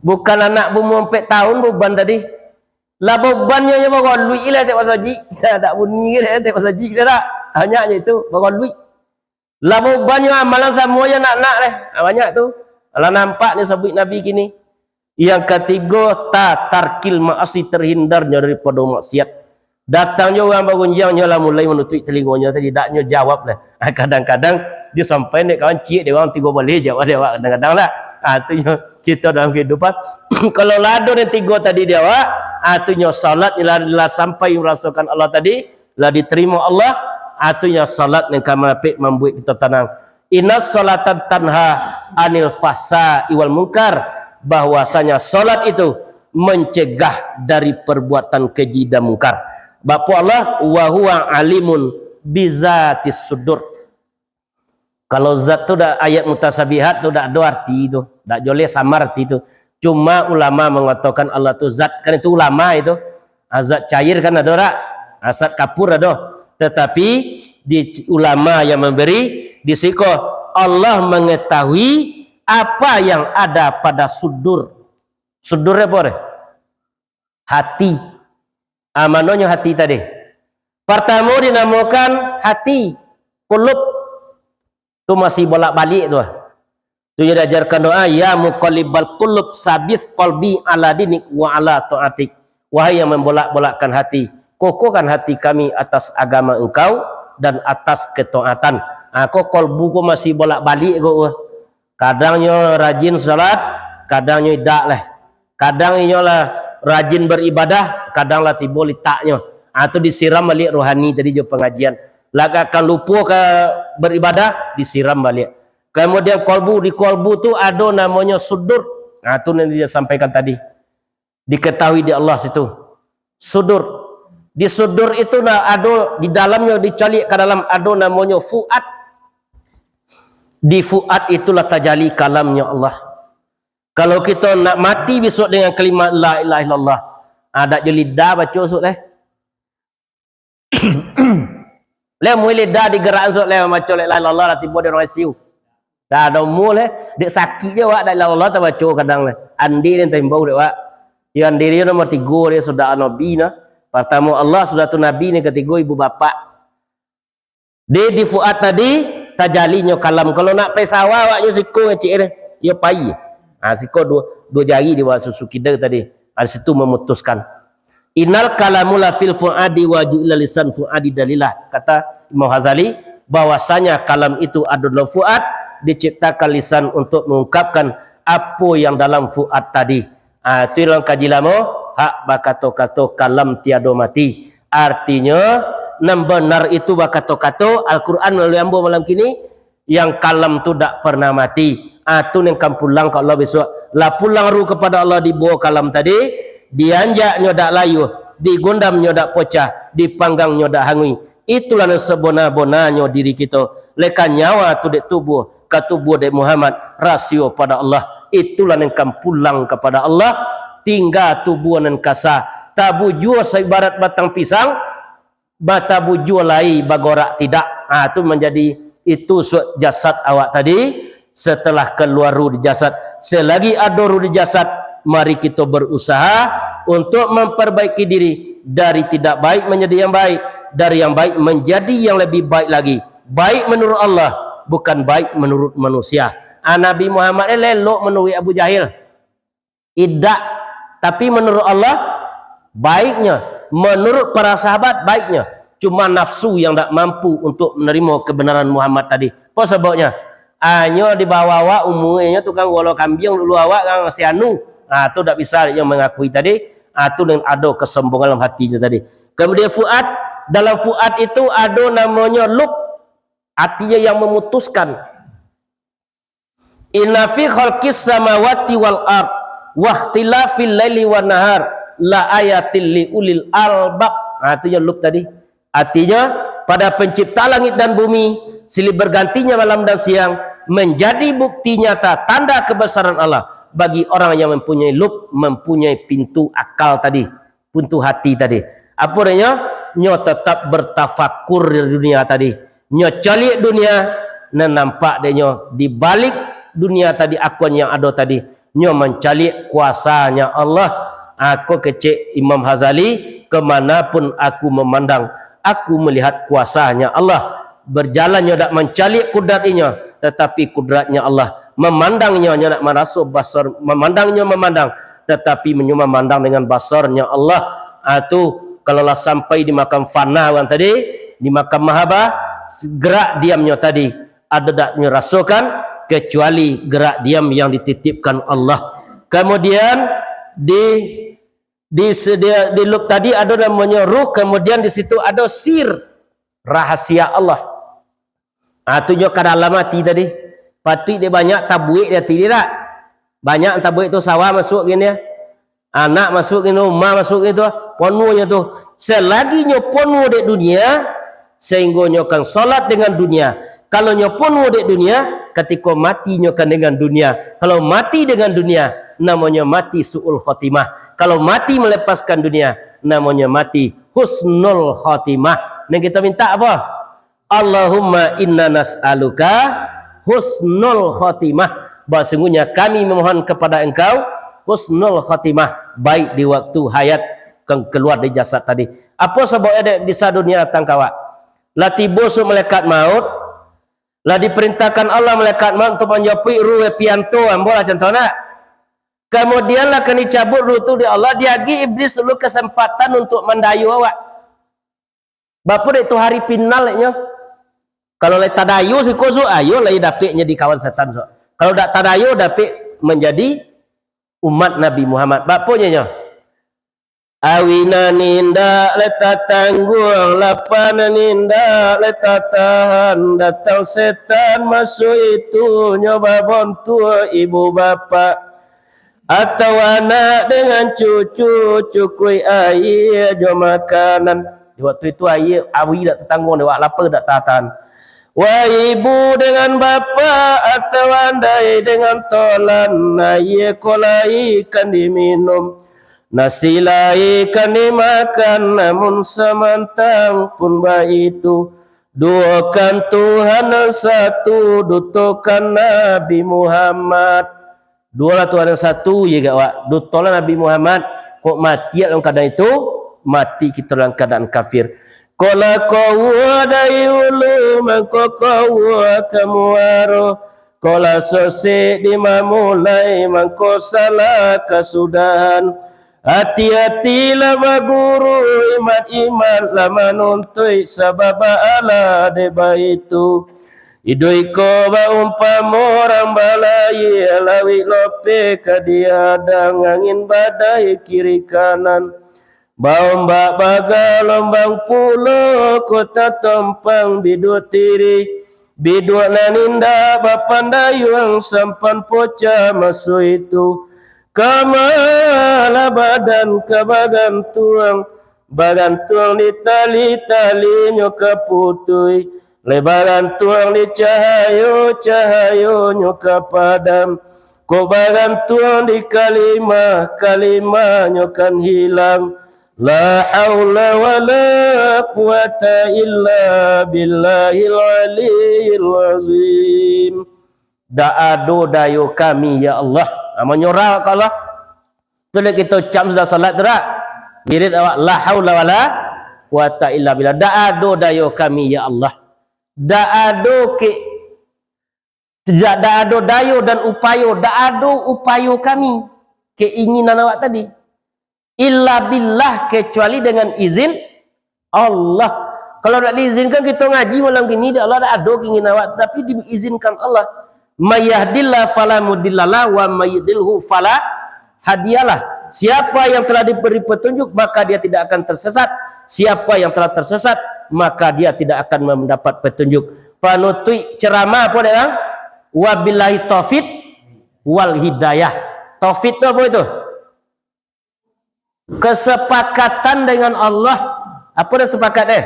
Bukan anak baumua ampek tahun bauban tadi. Lah baubannyo nyo bagoluik lah tek basajik. Dak bunyi ke tek basajik dah dak? Banyaknyo itu, bagoluik. Lah baubannyo amalan samo jo anak-anak deh. Ah, banyak tu. Lah nampak ni sabuik Nabi kini. Yang katigo, ta tarkil maasi, terhindarnyo daripado maksiat. Datang jo urang bagunjiang, nyo lah mulai manutuik talingonyo tadi, dak nyo jawab lah. Ah, kadang-kadang disampaikan dek kawan ciek dek urang tigo baleh jawab dek awak kadang-kadang lah. Ah, tu nyo cerita dalam kehidupan. Kalau lah ado nan tigo tadi di awak, ah, tu nyo salat ni lah, lah sampai merasakan Allah tadi, lah diterima Allah, ah, tu nyo salat nan ka malapik mambuat kita tenang. Inna salatan tanha anil fahsya'i wal munkar, bahwasanya salat itu mencegah dari perbuatan keji dan mungkar. Bapak Allah, wa huwa alimun bizatis sudur. Kalau zat tu dak, ayat mutasyabihat tu dak ado arti tu, dak joleh samar arti tu. Cuma ulama mengatakan Allah tu zat, kan itu ulama itu. Ah, zat cair kan ado dak? Ah, zat kapur ado. Tetapi di ulama yang memberi di siko, Allah mengetahui apa yang ada pada sudur. Sudur apa deh? Hati. Ah, manonyo hati tadi? Partamo dinamokan hati, kulub. Tu masih bolak-balik tu. Tu yang diajarkan doa, "Ya muqallibal qulub, sabit qalbi ala dinik wa ala taatik." Wahai yang membolak-bolakkan hati, kokohkan hati kami atas agama Engkau dan atas ketaatan. Ah, ko kolbu ko masih bolak-balik ko. Kadang nyo rajin salat, kadang nyo idak lah. Kadang inyo lah rajin beribadah, kadang lah tibo litaknyo. Ah, tu disiram baliak rohani tadi jo pengajian. Lah ka, ka lupo ka beribadah, disiram baliak. Kemudian kolbu, di kolbu tu ado namonyo sudur. Ah, tu nan dia sampaikan tadi. Diketahui di Allah situ. Sudur. Di sudur itu nah ado, di dalamnyo dicaliak ka dalam ado namonyo fuad. Di fuad itulah tajali kalamnyo Allah. Kalau kito nak mati bisuak dengan kalimat la ilaha illallah, ah, dak jo lidah baco suak leh. Leh mui lidah digerak suak leh baco la ilaha illallah lah tibo di ruang I C U. Dah ada umur leh, dek sakik je awak dak la ilaha illallah tabaco kadang leh. Andi ni taimbau dek awak. Yo andi dia nomor tigo dia sudah Nabi nah. Pertama Allah sudah tu Nabi ni ketigo ibu bapak. Di, di fuad tadi, tajalinyo kalam. Kalau nak pai sawah, awaknyo siko ngecek deh. Iyo pai. Ha, siko duo, duo jari di bawah susu kida tadi. Ha, di situ memutuskan. Innal kalamu la fil fuadi wa ju'ila lisan fuadi dalilah. Kata Imam Ghazali, bahwasanya kalam itu ada dalam fuad, diciptakan lisan untuk mengungkapkan apa yang dalam fuad tadi. Ah, tu dalam kaji lamo, hak bakato-kato kalam tiado mati. Artinyo, nan banar itu bakato-kato, Al-Quran malalui ambo malam kini, yang kalam tu dak pernah mati. Ah, tu nan kan pulang ka Allah bisuak. Lah pulang ruh kepada Allah dibawa kalam tadi, dianjaknyo dak layuah, digundamnyo dak pocah, dipanggangnyo dak hanguih. Itulah nan sabana-bananyo diri kito. Leka nyawa tu dek tubuah, ka tubuah dek Muhammad, rasio pada Allah. Itulah nan kan pulang kapada Allah, tingga tubuah nan kasa. Tabujua saibarat batang pisang, batabujua lai bagorak tidak. Ha, tu manjadi itu suak jasad awak tadi. Setelah kaluar ruh di jasad, selagi ado ruh di jasad, mari kito berusaha untuk memperbaiki diri dari tidak baik menjadi yang baik, dari yang baik menjadi yang lebih baik lagi. Baik menurut Allah, bukan baik menurut manusia. Ah, Nabi Muhammad ni elok menurut Abu Jahil. Indak. Tapi menurut Allah, baiknyo. Menurut para sahabat, baiknyo. Cuma nafsu yang dak mampu untuk menerima kebenaran Muhammad tadi. Apo sababnyo? Hanyo di bawah awak umuanyo tukang golo kambiang dulu awak kan si anu. Ah, tu dak bisa inyo mengakui tadi. Ah, tu nan ado kesombongan dalam hatinyo tadi. Kemudian fuad, dalam fuad itu ado namonyo lub. Artinyo yang memutuskan. Inna fi khalqis samawati wal ard wa ikhtilafil laili wan nahar la ayatil li ulil albab. Ha, tu yang lub tadi. Artinya, pada pencipta langit dan bumi, silih bergantinya malam dan siang, menjadi bukti nyata tanda kebesaran Allah bagi orang yang mempunyai lub, mempunyai pintu akal tadi, pintu hati tadi. Apo dia? Nyo tetap bertafakur di dunia tadi. Nyo caliak dunia, nan nampak dek nyo di balik dunia tadi, akuan yang ado tadi. Nyo mancaliak kuasanya Allah. Ako kecek Imam Ghazali, kemanapun aku memandang, aku melihat kuasanya Allah. Berjalan nyo dak mancaliak kudrat inyo, tetapi kudratnya Allah. Memandang nyo, nyo dak maraso basar, memandang nyo memandang, tetapi nyo memandang dengan basarnya Allah. Ah, tu, kalau lah sampai di makam fana urang tadi, di makam mahabah, gerak diamnyo tadi, ado dak nyo rasokan, kecuali gerak diam yang dititipkan Allah. Kemudian, di, di, di, di lub tadi ado namonyo ruh, kemudian di situ ado sir, rahasia Allah. Ah, tu nyo ka dalam ati tadi. Patuik dek banyak tabuek di ati dia dak? Banyak tabuek tu, sawah masuk gini, anak masuk gini, rumah masuk gini tu, ponuahnyo tu. Selagi nyo ponuah dek dunia, sehinggo nyo kan solat dengan dunia. Kalau nyo ponuah dek dunia, katiko mati nyo kan dengan dunia. Kalau mati dengan dunia, namonyo mati su'ul khotimah. Kalau mati melepaskan dunia, namonyo mati husnul khotimah. Nan kito minta apo? Allahumma inna nas'aluka husnul khotimah. Bahwa sungguhnya kami memohon kepada Engkau husnul khotimah, baik di waktu hayat, ke-, keluar dari jasad tadi. Apo sababnyo dek bisa dunia datang ka awak? Lah tibo suruh malaikat maut, lah diperintahkan Allah malaikat maut untuk manjapuik ruh Epianto, ambo lah contoh nak. Kemudian lah kan dicabut ruh tu dek Allah, diagiah iblis dulu kesempatan untuk mandayo awak. Bapo dek tu hari final nyo? Kalau lai tadayo siko su, ayo lai dapek jadi kawan setan su. Kalau dak tadayo, dapek manjadi umat Nabi Muhammad. Bapo nyo nyo? Awih nan indak lai tatangguang, lapa nan indak lai tatahan, datang setan masuak itu nyo babontuak ibu bapak. Atau anak dengan cucu, cukuik aia jo makanan. Di waktu itu aia awih dak tatangguang dek awak, lapa dak tatahan. Wahai ibu dengan bapak, atau andai dengan tolan, aia ko lai kan diminum, nasi lai kan dimakan, namun samantang pun baitu, duokan Tuhan nan satu, dutokan Nabi Muhammad. Duolah Tuhan nan satu, iyo gak wak. Dutolah Nabi Muhammad. Kok mati dalam keadaan itu, mati kito dalam keadaan kafir. Kok lah kawua dari hulu, mangko kawua ka muaro. Kok lah sosek di mamulai, mangko salah kasudahan. Ati-atilah baguru, imat-imatlah manuntuik, sabab baalah dek baitu. Iduik ko baumpamo urang balayia, lawik lopeh ka diadang, angin badai kiri kanan. Baombak bagalombang pulo, kota tompang biduak tirih, biduak nan indak bapandayuang, sampan pocah masuak itu. Ka ma lah badan ka bagantuang, bagantuang di tali, talinyo ka putuih, Lai bagantuang di cahayo, cahayonyo ka padam. Kok bagantuang di kalimah, kalimahnyo kan hilang. La haula wala quwata illa billahil aliyil azim. Dak ado dayo kami, ya Allah. Ha, manyorah ka Allah. Tu dek kito cam sudah salat tu dak? Wirid awak, la haula wala quwata illa billah. Dak ado dayo kami, ya Allah. Dak ado ke, dak, dak ado dayo dan upayo, dak ado upayo kami, keinginan awak tadi. Illa billah, kecuali dengan izin Allah. Kalau dak diizinkan kito ngaji malam kini, dak Allah dak ado keinginan awak, tapi diizinkan Allah. May yahdillahu fala mudhillalah wa may yudlilhu fala hadiyalah. Siapa yang telah diberi petunjuk, maka dia tidak akan tersesat. Siapa yang telah tersesat, maka dia tidak akan mendapat petunjuk. Panutuik ceramah apa dia bilang? Wabillahi taufik wal hidayah. Taufik tu apa itu? Kesepakatan dengan Allah. Apa dah sepakat eh?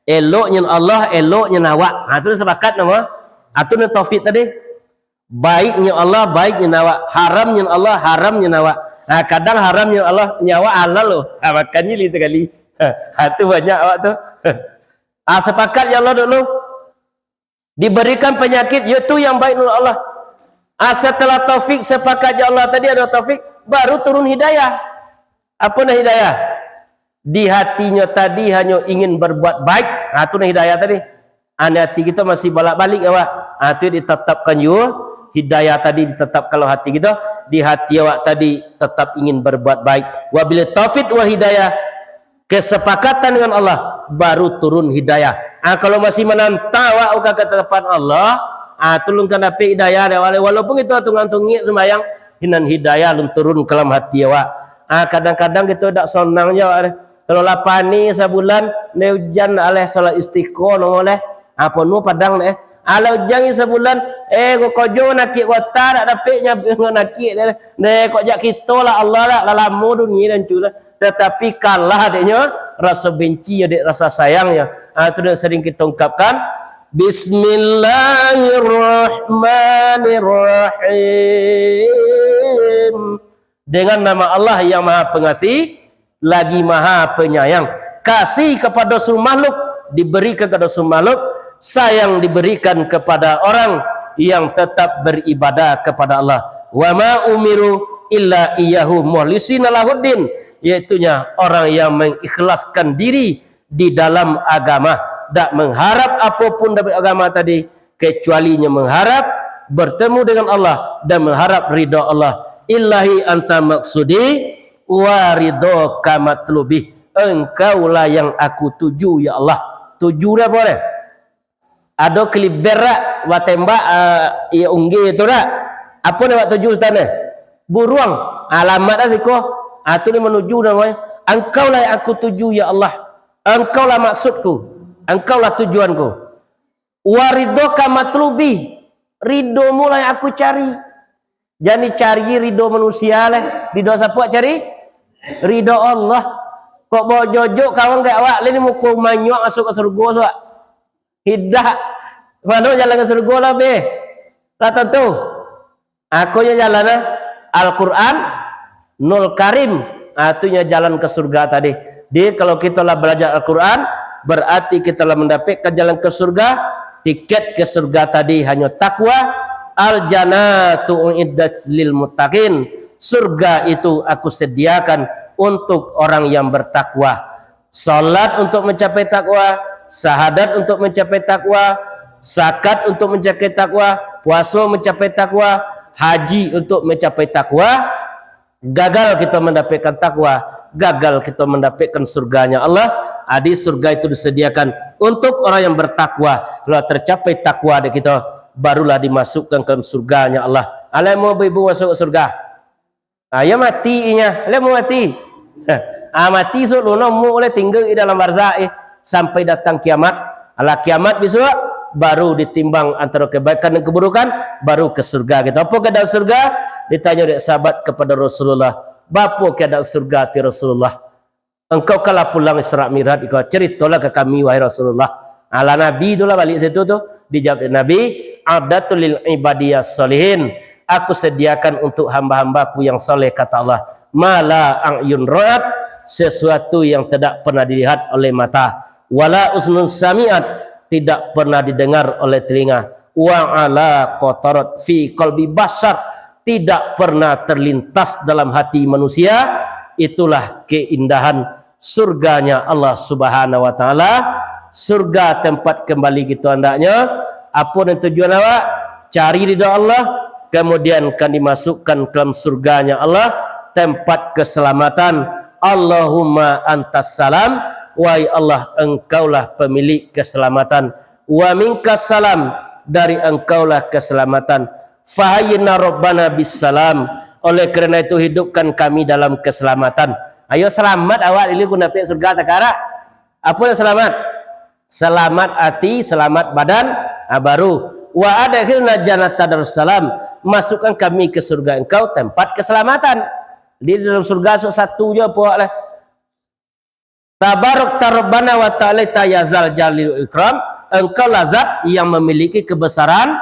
Eloknya Allah, eloknya awak. Ha, tu dah sepakat nama? Ha, tu dah taufik tadi. Baiknya Allah, baiknya awak. Haramnya Allah, haramnya awak. Ha, kadang haramnya Allah, nyo awak halal loh. Ha, makannyo lain sakali. Ha, ha, tu banyak awak tu. Ha, sepakat ya Allah dulu. Diberikan penyakit, yo tu yang baik nurut Allah. Ah, setelah taufik, sepakat jo Allah tadi ado taufik, baru turun hidayah. Apo nah hidayah? Di hatinyo tadi hanyo ingin berbuat baik. Ah, tu nah hidayah tadi. Ane hati kito masih balak-balik, awak. Ah, tu ditetapkan juo, hidayah tadi ditetapkan dalam hati kito. Di hati awak tadi tetap ingin berbuat baik. Wabil taufik wal hidayah, kesepakatan dengan Allah, baru turun hidayah. Ah, kalau masih manantang awak ka ketetapan Allah, ah, tu lun kan dapek hidayah dek awak. Walaupun kito tungang-tungiak sumbayang, inan hidayah lun turun ka dalam hati awak. Ah, kadang-kadang kito dak sonang jo awak deh. Kalau lah panih sabulan, ndak ujan aleh salat istiqo nongol deh. Ah, ponuah padang deh. Alah ujan sabulan, eh, ko kojo nakiak kota, dak dapek nya nakiak deh. Deh, kok jak kito lah Allah lah, lah lamo dunia dan cula. Tatapi kalah dek nyo, raso benci yo dek raso sayang yo. Ah, tu nan sering kito ungkapkan. Bismillahirrahmanirrahim. Dengan nama Allah yang Maha Pengasih, lagi Maha Penyayang. Kasih kepada seluruh makhluk diberikan kepada seluruh makhluk, sayang diberikan kepada orang yang tetap beribadah kepada Allah. Wa ma umiru illa iyyahu mukhlisina lahuddin, yaitunya orang yang mengikhlaskan diri di dalam agama, dak mengharap apapun dari agama tadi, kecuali nyo mengharap bertemu dengan Allah dan mengharap ridha Allah. Ilahi anta maksudi wa ridhaka matlubi. Engkaulah yang aku tuju, ya Allah. Tuju deh apo deh? Ado kaliber dak, batembak, eh, iyo ungge tu dak? Apo deh awak tuju, Ustaz, deh? Buruang. Alamat dah siko. Ah, tu ni manuju namonyo. Engkaulah yang aku tuju, ya Allah. Engkaulah maksudku. Engkaulah tujuanku. Wa ridhaka matlubi, ridomu lah yang aku cari. Jan dicari rido manusia leh. Rido siapo cari? Rido Allah. Kok baok jojok kawan kayak awak, leh ni muko manyuak masuk ka surgo suak. Indak. Mano jalan ka surgo lah, beh? Lah tantu. Ako nyo jalan, ah, Al-Quran, Nul Karim, ah, tu nyo jalan ka surga tadi. Jadi, kalau kito lah balajar Al-Quran, berarti kito lah mandapekkan jalan ka surga. Tiket ka surga tadi hanyo takwa. Al-jannatu uiddat lil muttaqin. Surga itu Aku sediakan untuk orang yang bertakwa. Salat untuk mencapai takwa, syahadat untuk mencapai takwa, zakat untuk mencapai takwa, puaso mencapai takwa, haji untuk mencapai takwa. Gagal kito mandapekkan takwa, gagal kito mandapekkan surganya Allah. Adi surga itu disediakan untuk orang yang bertakwa. Kalau tercapai takwa di kito, barulah dimasukkan ke surganya Allah. Alai mau ibu masuk surga? Ah, iyo mati inyo, lah mau mati. Ah, mati sudah luno, mu oleh tinggal di dalam barzakh, eh, sampai datang kiamat. Alah kiamat besok, baru ditimbang antara kebaikan dan keburukan, baru ke surga kito. Apo keadaan surga? Ditanyo dek sahabat kepada Rasulullah, "Bapo keadaan surga ti Rasulullah?" "Engkau kalah pulang Isra Mi'raj, engkau ceritolah ka kami, wahai Rasulullah." Alah Nabi tu lah balik situ tu. Dijawab Nabi, "A'dadtu li ibadiyas sholihin." "Aku sediakan untuk hamba-hambaku yang soleh," kata Allah, "ma la a'yun ra'at," sesuatu yang tidak pernah dilihat oleh mata, "wala uznun sami'at," tidak pernah didengar oleh telinga, "wa ala khotorat fi qalbi basyar," tidak pernah terlintas dalam hati manusia. Itulah keindahan surganya Allah Subhanahu wa Ta'ala. Surga tempat kembali kita hendaknya. Apa nan tujuan awak? Cari ridha Allah, kemudian kan dimasukkan ke dalam surganya Allah, tempat keselamatan. "Allahumma antas salam," wahai Allah, Engkaulah pemilik keselamatan. "Wa minkas salam," dari Engkaulah keselamatan. "Fahayyina Rabbana bis salam," oleh karena itu hidupkan kami dalam keselamatan. Ayo selamat awak dulu ku napek surga takara. Apa nan selamat? Selamat ati, selamat badan, ah, baru. "Wa adkhilna jannata darussalam," masukkan kami ke surga Engkau, tempat keselamatan. Di dalam surga sok satu jo puak lah. "Tabarakta Rabbana wa ta'alaita ya zal jalali wal ikram," Engkaulah Zat yang memiliki kebesaran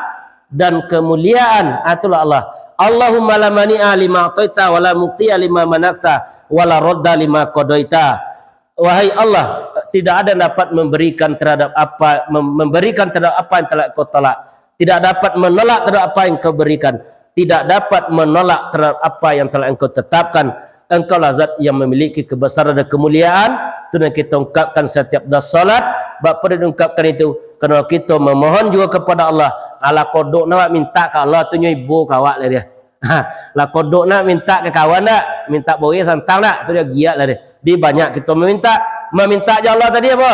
dan kemuliaan. Ah, itulah Allah. "Allahumma la mani'a lima a'taita wa la mu'tiya lima mana'ta wa la radda lima qadaita." Wahai Allah, tidak ada yang dapat memberikan terhadap apa, mem-, memberikan terhadap apa yang telah Kau tolak. Tidak dapat menolak terhadap apa yang Kau berikan. Tidak dapat menolak terhadap apa yang telah Engkau tetapkan. Engkaulah Zat yang memiliki kebesaran dan kemuliaan. Tu nan kita ungkapkan setiap dah salat. Bak pada diungkapkan itu, karena kita memohon juga kepada Allah. Alah kodok nak minta ka Allah tu nyo ibo ka awak lah dia. Ha, lah kodok nak minta ka kawan dak? Minta boreh santang dak? Tu dia giat lah dia. Di banyak kita meminta. Meminta jo Allah tadi apa?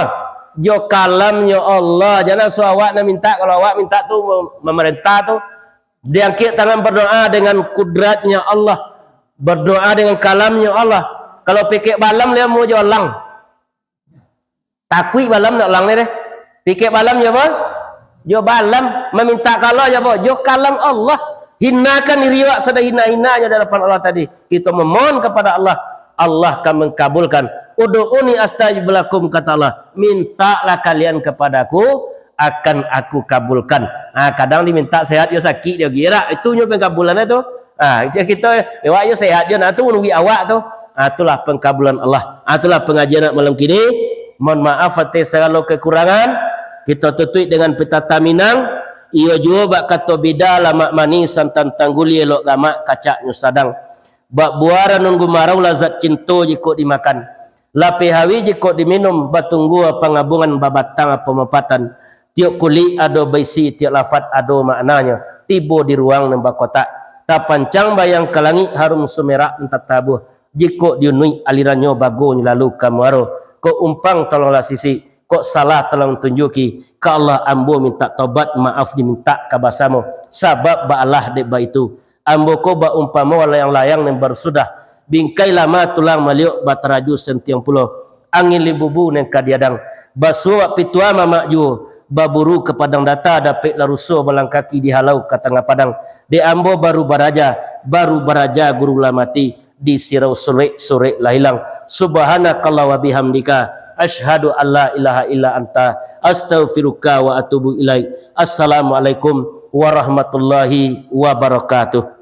Jo kalamnyo Allah. Jangan suruh awak nak minta. Kalau awak minta tu, memerintah tu, diangkik tangan berdoa dengan kudratnya Allah. Berdoa dengan kalamnya Allah. Kalau pikek balam, dia mau jo alang. Takuik balam nak alang ni deh. Pikek balam jo apa? Jo balam. Meminta ka Allah jo apa? Jo kalam Allah. Hinakan diri awak sadahina-hinanyo di hadapan Allah tadi. Kita memohon kepada Allah, Allah akan mengkabulkan. "Ud'uni astajib lakum," kata Allah. "Mintalah kalian kepadaku, akan Aku kabulkan." Ha, kadang diminta sehat, yo sakik, yo girak. Itu nyo pengkabulan tu. Ha, cak kito, lewat yo sehat yo, nah tu nunggu awak tu. Ha, itulah pengkabulan Allah. Ha, itulah pengajian nak malam kini. Mohon maaf atas segala kekurangan. Kita tutup dengan pepatah Minang. Iyo juo bak kato bida, lamak manih santan tangguli, elok gamak kacaknyo sadang. Bak buah ranun gumarau, lazat cinto jikok dimakan. Lapeh hawi jikok diminum, batunggua pangabungan, babatang pamapatan. Tiok kulik ado baisi, tiok lafat ado maknanyo. Tibo di ruang nan bakotak, tapancang bayang ka langik, harum sumerak nan tatabuah. Jikok diunuik alirannyo, bagonyo lalu ka muaro. Kok umpang tolonglah sisik, kok salah tolong tunjuki. Ka Allah ambo mintak tobat, maaf dimintak ka basamo. Sabab baalah dek baitu. Ambo ko baumpamo layang-layang nan baru sudah, bingkai lama tulang maliok, bataraju santiang pulo, angin libubu nan ka diadang. Basuo wak pitua mamak juo, baburu ka padang data, dapek lah ruso balang kaki, dihalau ka tangah padang. Dek ambo baru baraja, baru baraja guru lah mati, di sirau surek, surek lah hilang. Subhanakallah wa bihamdika, asyhadu an la ilaha illa anta, astaghfiruka wa atubu ilaik. Assalamualaikum warahmatullahi wabarakatuh.